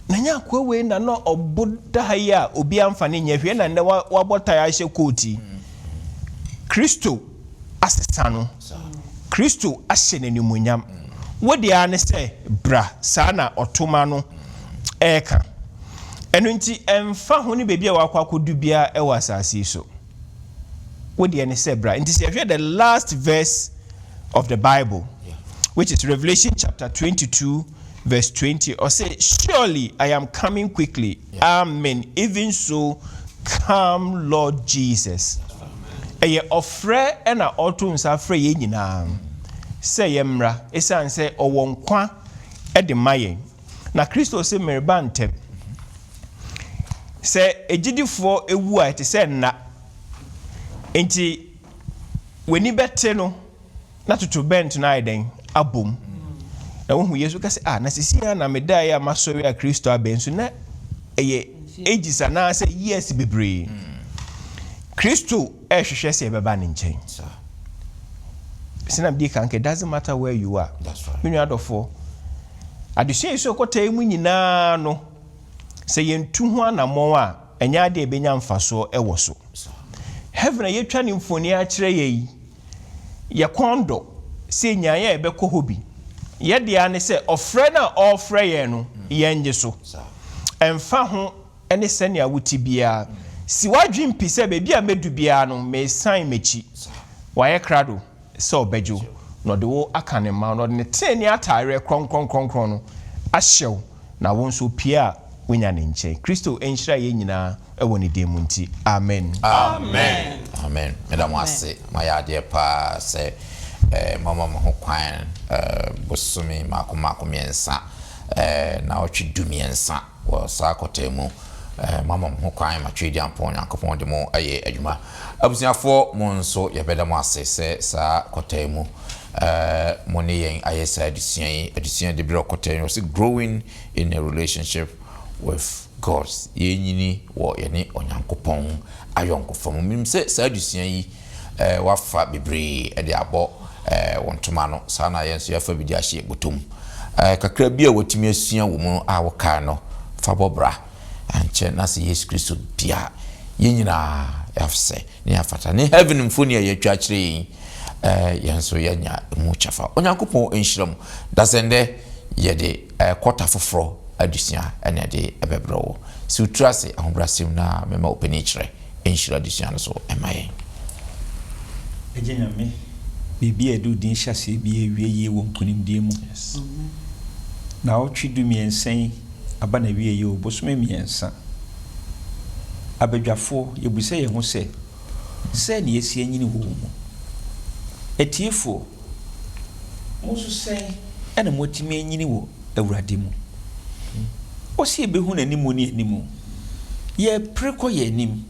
na nyɛ akoa wei na na ɔbo da ha yi a obi amfa ne nyɛ hwee na nnɛ wabɔ tae ahyɛ kooti. Kristo asesa no, Kristo ahyɛ n'animuonyam. Wo deɛ ne sɛ bra. Saa na ɔtoma no ɛɛka. Ɛno nti ɛmfa ho ne baabi a wakɔ akɔdu biara ɛwɔ asase yi so, wo deɛ ne sɛ bra. Nti sɛ yɛhwɛ the last verse of the Bible, which is Revelation chapter 22 verse 20, ɔsɛ surely I am coming quickly. Amen. Even so, come, Lord Jesus. Ɛyɛ ɔfrɛ ɛna ɔto nsa frɛ yɛn nyinaa sɛ yɛmmra, ɛsiane sɛ ɔwɔ nkwa ɛde ma yɛn. Na Kristo sɛ mmereba ntɛm. Sɛ agyidifoɔ ewu a, ɛte sɛ nna nti w'ani bɛte no na totorobɛnto no ayɛ dɛn abom na wohu Yesu ka sɛ ah, na sisi a na medaeɛ a masɔre a Kristo abɛn so na ɛyɛ. Ages anaasɛ years bebree. Kristo rehwehwɛ sɛ yɛbɛba ne nkyɛn. Sɛnea mede kan ka, it doesn't matter where you are. Me nua adɔfoɔ, adesua yi so ɛkɔtaa yi mu nyinaa no, sɛ yɛntu ho anammɔn a, ɛnyɛ adeɛ a ɛbɛnya mfasoɔ wɔ so. Heaven a yɛtwa ne mfoni akyerɛ yɛ yi, yɛ kɔn dɔ sɛ yɛnyaeɛ a yɛbɛkɔ hɔ bi. Yɛ deɛ ara ne sɛ ɔfrɛ no a ɔrefrɛ yɛn no, yɛnnye so. Ɛmfa ho ne sɛnea wote biara, si w'adwene pi sɛ baabi a mɛdu biara no, meresan m'akyi. Wayɛ krado sɛ ɔbɛgye wo, na ɔde wo aka ne mma ho, na ɔde ne tenenee ataareɛ krɔnkrɔnkrɔnkrɔn no ahyɛ wo, na wo nso pue a woanya ne nkyɛn. Kristo nhyira yɛn nyinaa wɔ ne din mu nti, amen. Amen amen meda mo ase moayɛ adeɛ paa sɛ moama me ho kwan bosome mmaako mmaako mmiɛnsa naawɔtwe du mmiɛnsa wɔ saa kɔtaa mu moama me ho kwan ma Tweediampɔn Nyankopɔn de mo ayɛ adwuma abusuafoɔ mo nso yɛbɛda mo ase sɛ saa kɔtaa mu mo ne yɛn ayɛ saa adesua yi adesua de berɛ ɔkɔtaa yi ɔse growing in a relationship with God, yɛrenyini wɔ yɛne Onyankopɔn ayɔnkofa mu. Menim sɛ saa adesua yi woafa bebree de abɔ wo ntoma ano, saa na yɛn nso yɛafa bi de ahyɛ yɛn bɔtɔ mu. Kakra bi a woatumi asua wɔ mu a wokae no, fa bɔ bra. Ankyɛ na sɛ Yesu Kristo di a, yɛn nyinaa yɛasɛ na yɛafata. Ne heaven mfoni a yɛatwa akyerɛ yɛn yi, yɛn nso yɛanya emu kyɛfa. Onyankopɔn nhyira mu. Dasɛndɛ yɛde kɔta foforɔ adesua na ɛde bɛbrɛ wo. Si wo tiri ase ahobrɛase mu na mema ɔpanin kyerɛ nhyira adesua no so mma yɛn. Agya Nyame, biribi a yɛde wo din hyɛ aseɛ biara wie yie wɔ nkunimdie mu. Naawɔtwe dumiɛnsa yi aba n'awieɛ o, bosome mmiɛnsa. Abadwafoɔ, yɛbisa yɛn ho sɛ, sɛn na yɛasi anyini wɔ wo mu? Atiefoɔ, Mo nso sɛn na moatumi anyini wɔ Awurade mu? Ɔse yɛbɛhu n'animu ne animu. Yɛrepere kɔ yɛn anim.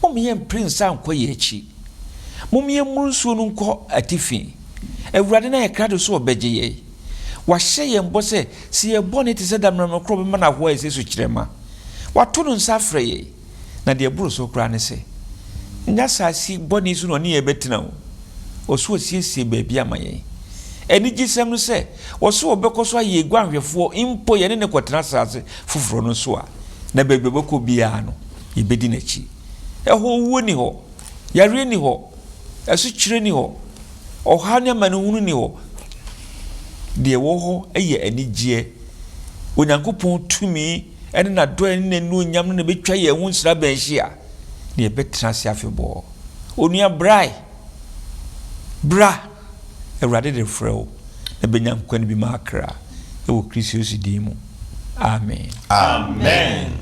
Mom yɛmpere nsa nkɔ yɛn akyi. Mom yɛmmoro nsuo no nkɔ atifi. Awurade no ayɛ krado sɛ ɔbɛgye yɛn. Wahyɛ yɛn bɔ sɛ, sɛ yɛn bɔne te sɛ damena korɔ ɔbɛma no ahoa ayɛ sɛ sukyerɛmma. Wato no nsa afrɛ yɛn. Na deɛ ɛboro so koraa ne sɛ, ɛnyɛ asase bɔne yi so na ɔne yɛn bɛtena o. Ɔso wasiesie baabi ama yɛn. Anigyesɛm ne sɛ, ɔse ɔbɛkɔ so ayɛ yɛn guanhwɛfoɔ mpo yɛne no kɔtena asase foforɔ no so a, na baabi a ɔbɛkɔ biara no, yɛbɛdi n'akyi. Ɛhɔ owuo nni hɔ, yareɛ nni hɔ, asokyerɛ nni hɔ, ɔhaw ne amanehunu nni hɔ. Deɛ ɛwɔ hɔ yɛ anigyeɛ. Onyankopɔn tumi ne n'adɔe ne n'anuonyam no na ebetwa yɛn ho nsraban ahyia, na yɛbɛtena ase afebɔɔ. Onua, bra ɛ! Bra! Awurade refrɛ wo, na benya nkwa no bi ma akra, wɔ Kristo Yesu din mu. Amen. Amen.